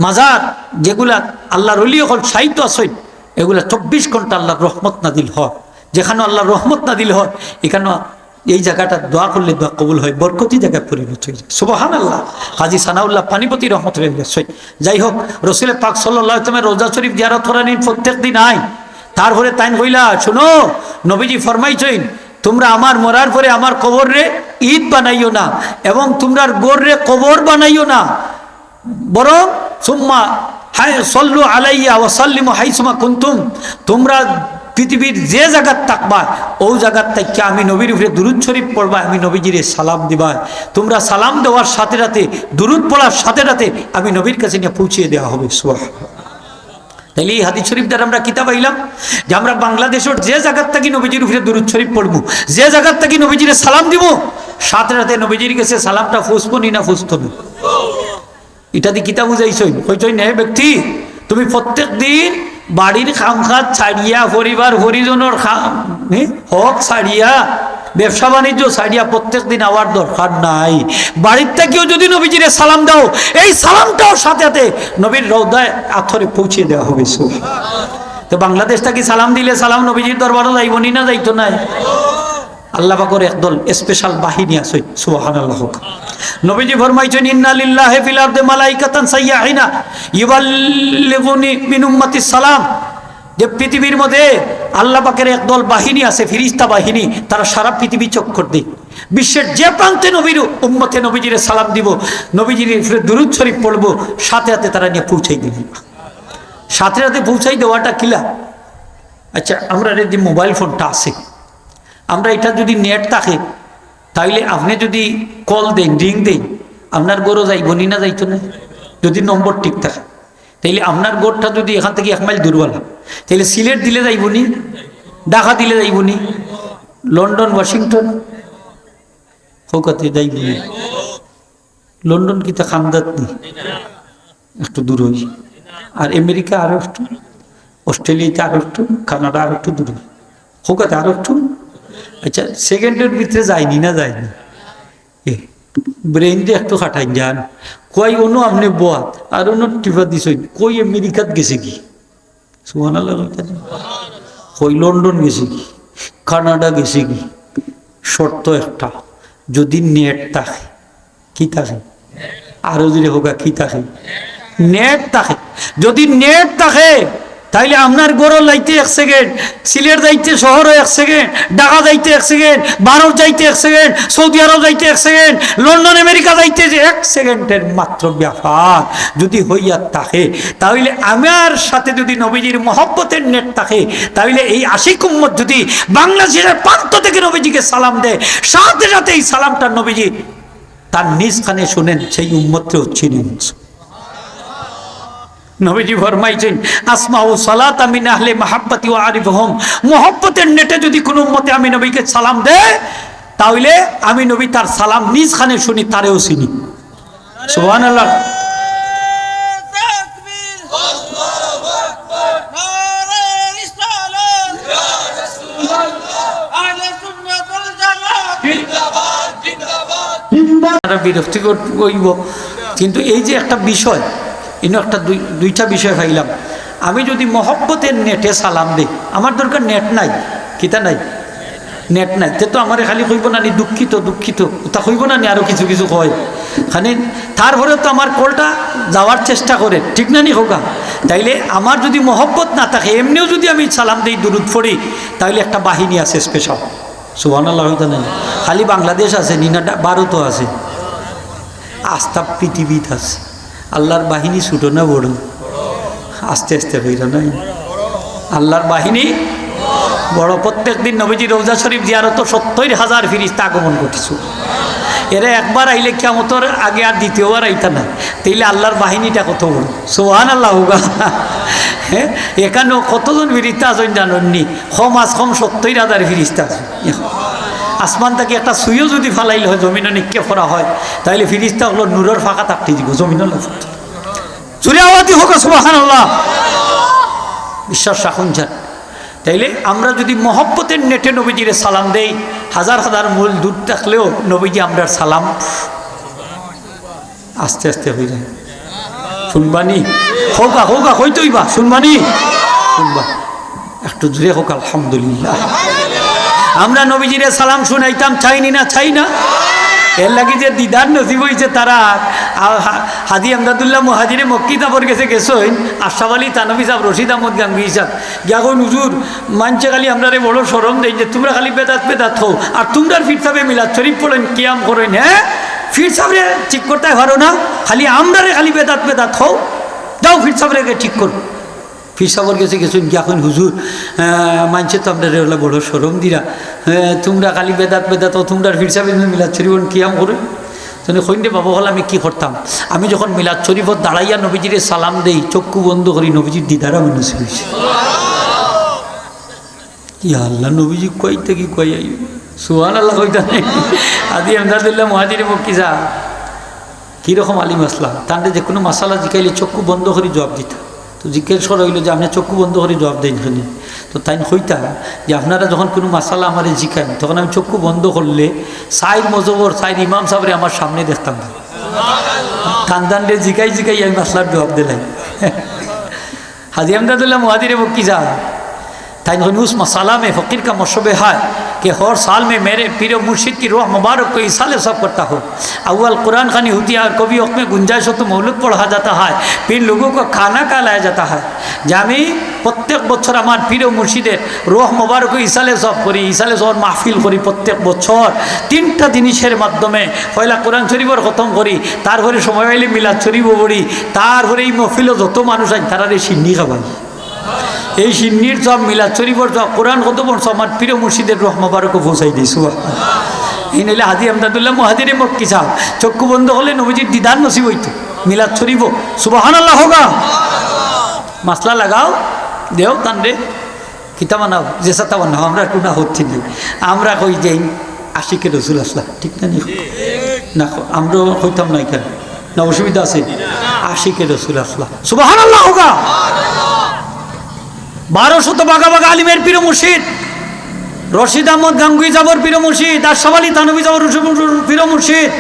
মাজার যেগুলা আল্লাহর ওলি অকল শায়িত আছইন, এগুলা চব্বিশ ঘন্টা আল্লাহর রহমত নাজিল হয়। যেখানো আল্লাহর রহমত নাজিল হয়, ইখানো এই জাগাটা দোয়া করলে দোয়া কবুল হয়, বরকতি জাগায় পরিণত অইযায়। সুবহানাল্লাহ। কাজী সানাউল্লাহ পানিপতি রহমতুল্লাহ আলাইহি। যাই হোক, রসুল পাক সাল্লাল্লাহু আলাইহি ওয়াসাল্লামর রওজা শরীফ জিয়ারত করানি প্রত্যেক দিন আইন। তারপরে তাইন কইলা, "শুনো, নবীজি ফরমাইছইন, তুমরা আমার মরার পরে আমার কবররে ঈদ বানাইও না, এবং তুমরার ঘররে কবর বানাইও না, বরং সুম্মা হাই-, সল্লু আলাইয়া ওয়া সাল্লিমু হাইসুমা কুনতুম, তুমরা পৃথিবীর যে জাগাত থাকবা, অউ জাগাত থাকিয়া আমি নবীর উপরে দুরুদ শরীফ পড়বা, আমি নবীজিরে সালাম দিবা। তুমরা সালাম দেওয়ার সাথে সাথে, দুরুদ পড়ার সাথে সাথে আমি নবীর কাছে নিয়া পৌঁছিয়া দেওয়া হবে।" সুবহানাল্লাহ। তাইলে এই হাদিস শরীফ দ্বারা আমরা কিতা পাইলাম? যে আমরা বাংলাদেশর যে জাগাত থাকি নবীজির উপরে দুরুদ শরীফ পড়মু, যে জাগাত থাকি নবীজিরে সালাম দিমু, সাথে সাথে নবীজির গেছে সালামটা পৌঁছবো নি না পৌঁছতো না? ইটা দি কিতা বুঝাইছইন? কইছইন, "হে ব্যক্তি, তুমি প্রত্যেক দিন বাড়ির কাম কাজ ছাড়িয়া, পরিবার পরিজনর কাম, হে, হক ছাড়িয়া, ব্যবসা বাণিজ্য ছাড়িয়া প্রত্যেক দিন আওয়ার দরকার নাই। বাড়ির থাকিও যদি নবীজিরে সালাম দাও, এই সালামটাও সাথে সাথে নবীর রওজায় আতহরে পৌঁছে দেওয়া হবে।" সুবহান। তো বাংলাদেশ থাকি সালাম দিলে সালাম নবীজির দরবারো যাইবো নি না যাইতো নায়? আল্লাহ পাকর একদল special বাহিনী আছে, সুবহানাল্লাহ হোক। নবীজি ফরমাইছইন, "ইন্না লিল্লাহি ফিল আরদি মালাইকাতান সাইয়াহিনা ইউবাল্লিগুনি মিন উম্মতি সালাম।" যে পৃথিবীর মধ্যে আল্লাহ পাকের একদল বাহিনী আছে, ফিরিস্তা বাহিনী, তারা সারা পৃথিবী চক্কর দেয়। বিশ্বের যে প্রান্তে নবীর উম্মতে নবীজিরে সালাম দিব, নবীজির উপরে দুরুদ শরীফ পড়বো, সাথে সাথে তারা নিয়া পৌঁছাই দিবে। সাথে সাথে পৌঁছাই দেওয়াটা কিলা? আচ্ছা, আমরার যে মোবাইল ফোনটা আছে, আমরা ইটা যদি net থাকে, তাইলে আপনে যদি call দেইন, ring দেইন, আপনার ঘরো যাইবো নি না যাইতো নায়? যদি নম্বর ঠিক থাকে, তাইলে আপনার ঘরটা যদি এখান থাকি এক মাইল দূরওয়ালা, তাইলে সিলেট দিলে যাইবো নি? ঢাকা দিলে যাইবো নি? লন্ডন, ওয়াশিংটন, কলকাতা যাইবো নি? লন্ডন কিতা কান্দাত নি? একটু দূর অই। আর আমেরিকা আরো একটু, অস্ট্রেলিয়াতে আরো একটু, কানাডা আরো একটু দূর অই। কলকাতা আরো একটু। আচ্ছা, সেকেন্ডর ভিতরে যায়নি না যায়নি? এ, brain রে একটু খাটাইন যান। কই অনু আপনে বওয়াত, আর অনু টিপা দিছইন, কই আমেরিকাত গেছে কি? সুবহানাল্লাহ কইতা না? কই লন্ডন গেছে কি? কানাডা গেছে কি? শর্ত একটা, যদি net থাকে। কি থাকে? আরো জোরে হোক, কি থাকে? Net থাকে। যদি net থাকে, তাইলে আপনার ঘরো যাইতে এক সেকেন্ড, সিলেট যাইতে শহরো এক সেকেন্ড, ঢাকা যাইতে এক সেকেন্ড, ভারত যাইতে এক সেকেন্ড, সৌদি আরব যাইতে এক সেকেন্ড, লন্ডন আমেরিকা যাইতে যে এক সেকেন্ডের মাত্র ব্যাপার যদি হইয়া থাকে, তাইলে আমার সাথে যদি নবীজির মহব্বতের net থাকে, তাইলে এই আশিক উম্মত যদি বাংলাদেশের প্রান্ত থেকে নবীজিকে সালাম দেয়, সাথে সাথে এই সালামটা নবীজি তার নিজ কানে শুনেন, সেই উম্মতরেও চিনেন। নবীজি ফরমাইছেন, "আসমাউ সালাতা মিন আহলে মাহাব্বাতি ওয়া আরিফুহুম।" মহব্বতের net-এ যদি কোনো উম্মতে আমি নবীকে সালাম দেয়, তাহলে আমি নবী তার সালাম নিজ কানে শুনি, তারেও চিনি। সুবহানাল্লাহ। তারা বিরক্তি কর-, করিব। কিন্তু এই যে একটা বিষয়, ইনো একটা দুই-, দুইটা বিষয় পাইলাম। আমি যদি মহব্বতের net-এ সালাম দেই, আমার দরকার net নাই, কিতা নাই? Net নাই, তে তো আমারে খালি কইব না নি, "দুঃখিত, দুঃখিত", ওটা কইব না নি, আরো কিছু কিছু কয়। খালি তারপরে তো আমার call-টা যাওয়ার চেষ্টা করে, ঠিক না নি হোকা? তাইলে আমার যদি মহব্বত না থাকে, এমনিও যদি আমি সালাম দেই, দুরুদ পড়ি, তাইলে একটা বাহিনী আছে special। সুবহানাল্লাহ হইতা নাই? খালি বাংলাদেশ আছে নি না, ডা-, ভারতও আছে, আস্তা পৃথিবীত আছে। আল্লাহর বাহিনী ছোট না বড়? আস্তে আস্তে হইল নাই? আল্লাহর বাহিনী বড়। প্রত্যেক দিন নবীজি রওজা শরীফ জিয়ারত সত্তর হাজার ফিরিস্তা আগমন করতেছে। এরা একবার আইলে কিয়ামতর আগে আর দ্বিতীয়বার আইতা না। তাইলে আল্লাহর বাহিনীটা কত বড়? সুবহানাল্লাহ হোগা। হ্যাঁ, এখানেও কতজন ফিরিস্তা আছেন জানেননি? কম আজ কম সত্তর হাজার ফিরিস্তা আছে। আসমান থাকি একটা সুইও যদি ফালাইল হয়, জমিনো নিক্ষেপ করা হয়, তাইলে ফিরিস্তা অকলর নূরর ফাঁকা থাকতে দিব, জমিনো না। জোরে আওয়াজ দি হোক, সুবহানাল্লাহ। বিশ্বাস রাখুন যান। তাইলে আমরা যদি মহব্বতের net-এ নবীজিরে সালাম দেই, হাজার হাজার মাইল দূর থাকলেও নবীজি আমরার সালাম আস্তে আস্তে হইরা। শুনবানি? হোকা, হোকা, হইতই বা, শুনবানি? শুনবা। একটু জোরে হোক, আলহামদুলিল্লাহ। আমরা নবীজিরে সালাম শুনাইতাম চাইনি না, চাই না? এর লাগি যে দিদার নসিব অইছে তারার। আর হা-, হাজী আমদাদুল্লাহ মুহাজিরে মক্কি সাবর গেছে গেছইন, আশরাফ আলী থানভী সাব, রশিদ আহমদ গাঙ্গুহী সাব, গিয়া কইন, "হুজুর, মানষে খালি আমরারে বড় শরম দেইন যে তুমরা খালি বেদাত বেদাত কও, আর তুমরার পীর সাবে মিলাদ শরীফ পড়ইন, কিয়াম করইন, হে? পীর সাবরে ঠিক করতায় পারো না, খালি আমরারে খালি বেদাত বেদাত কও, যাও পীর সাবরে গিয়া ঠিক করো।" পীর সাবর গেছে গেছইন, গিয়া কইন, "হুজুর, আহ, মানষে তো আমরারে অলা বড় শরম দিরা, আহ, তুমরা খালি বেদাত বেদাত কও, তুমরার পীর সাবে মিলাদ শরীফ পড়ইন, কিয়াম করইন।" তনে কইন, "রে বাবা, অলা আমি কি করতাম? আমি যখন মিলাদ শরীফো দাঁড়াইয়া নবীজিরে সালাম দেই, চক্ষু বন্ধ করি, নবীজির দিদার আমার নসিব অইছে।" ইয়া আল্লাহ, নবীজি কই থাকি কই আইবা? সুবহানাল্লাহ কইতা নাই। হাজী আমদাদুল্লাহ মুহাজিরে মক্কি সাব কিরকম আলিম আছলা, তানরে যেকুনু মাসালা জিকাইলে চক্ষু বন্ধ করি জুয়াব দিতা। তো জিজ্ঞেস করা অইলো যে, "আপনে চক্ষু বন্ধ করি জুয়াব দেইন কেনে?" তো তাইন কইতা যে, "আপনারা যখন কুনু মাসালা আমারে জিকাইন, তখন আমি চক্ষু বন্ধ করলে চাইর মজহবর চাইর ইমাম সাবরে আমার সামনে দেখতাম না। তান তানরে জিকাই জিকাই আমি মাসলার জুয়াব দিলাই।" হাজী আমদাদুল্লাহ মুহাজিরে মক্কি সাব, তাইন কইন, "اس مسئلہ میں فقیر کا مشورہ ہے کہ ہر سال میں میرے پیر و مرشد کی روح مبارک کو ایصال ثواب کرتا ہو۔ اول قرآن خوانی ہوتی ہے اور کبھی وقت میں گنجائش ہو تو مولود پڑھا جاتا ہے، پھر لوگوں کو کھانا کھلایا جاتا ہے۔" যে আমি প্রত্যেক বছর আমার পীর ও মুর্শিদের রুহ মোবারক ইসালে সওয়াব করি, ইসালে সওয়াব মাহফিল করি প্রত্যেক বছর তিনটা জিনিসের মাধ্যমে। পয়লা কোরআন শরীফর খতম করি, তারপরে সময় পাইলে মিলাদ শরীফও পড়ি, তারপরে এই মাহফিলো যত মানুষ আইন তারারে শিন্নি খাবাই। এই শিন্নির সওয়াব, মিলাদ শরীফর সওয়াব, কোরআন খতমর সওয়াব আমার পীর মুর্শিদের রুহ মোবারকো পৌঁছাই দেই। সুবহানাল্লাহ। এই নাইলে হাজী আমদাদুল্লাহ মুহাজিরে মক্কি সাব চক্ষু বন্ধ করলে নবীজির দিদার নসিব অইতো মিলাদ শরীফো। সুবহানাল্লাহ হোগা। মাসলা লাগাও, দেও তানরে, কিতা বানাও, যেসাতা বানাও, আমরা কুনু আপত্তি নাই। আমরা কই যে আশিকে রসুল আছলা, ঠিক না নি? না, আমরা কইতাম না ইখান, না অসুবিধা আছে? আশিকে রসুল আছলা, সুবহানাল্লাহ হোগা। বারো শত বাগা বাগা আলিমের পীর মুর্শিদ, রশিদ আহমদ গাঙ্গুহী সাবর পীর মুর্শিদ, আশরাফ আলী থানভী সাবর পীর মুর্শিদ,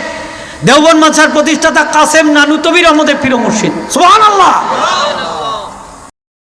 দেওবন্দ মাদ্রাসার প্রতিষ্ঠাতা কাসেম নানুতবী রহমতের পীর মুর্শিদ। সুবহানাল্লাহ।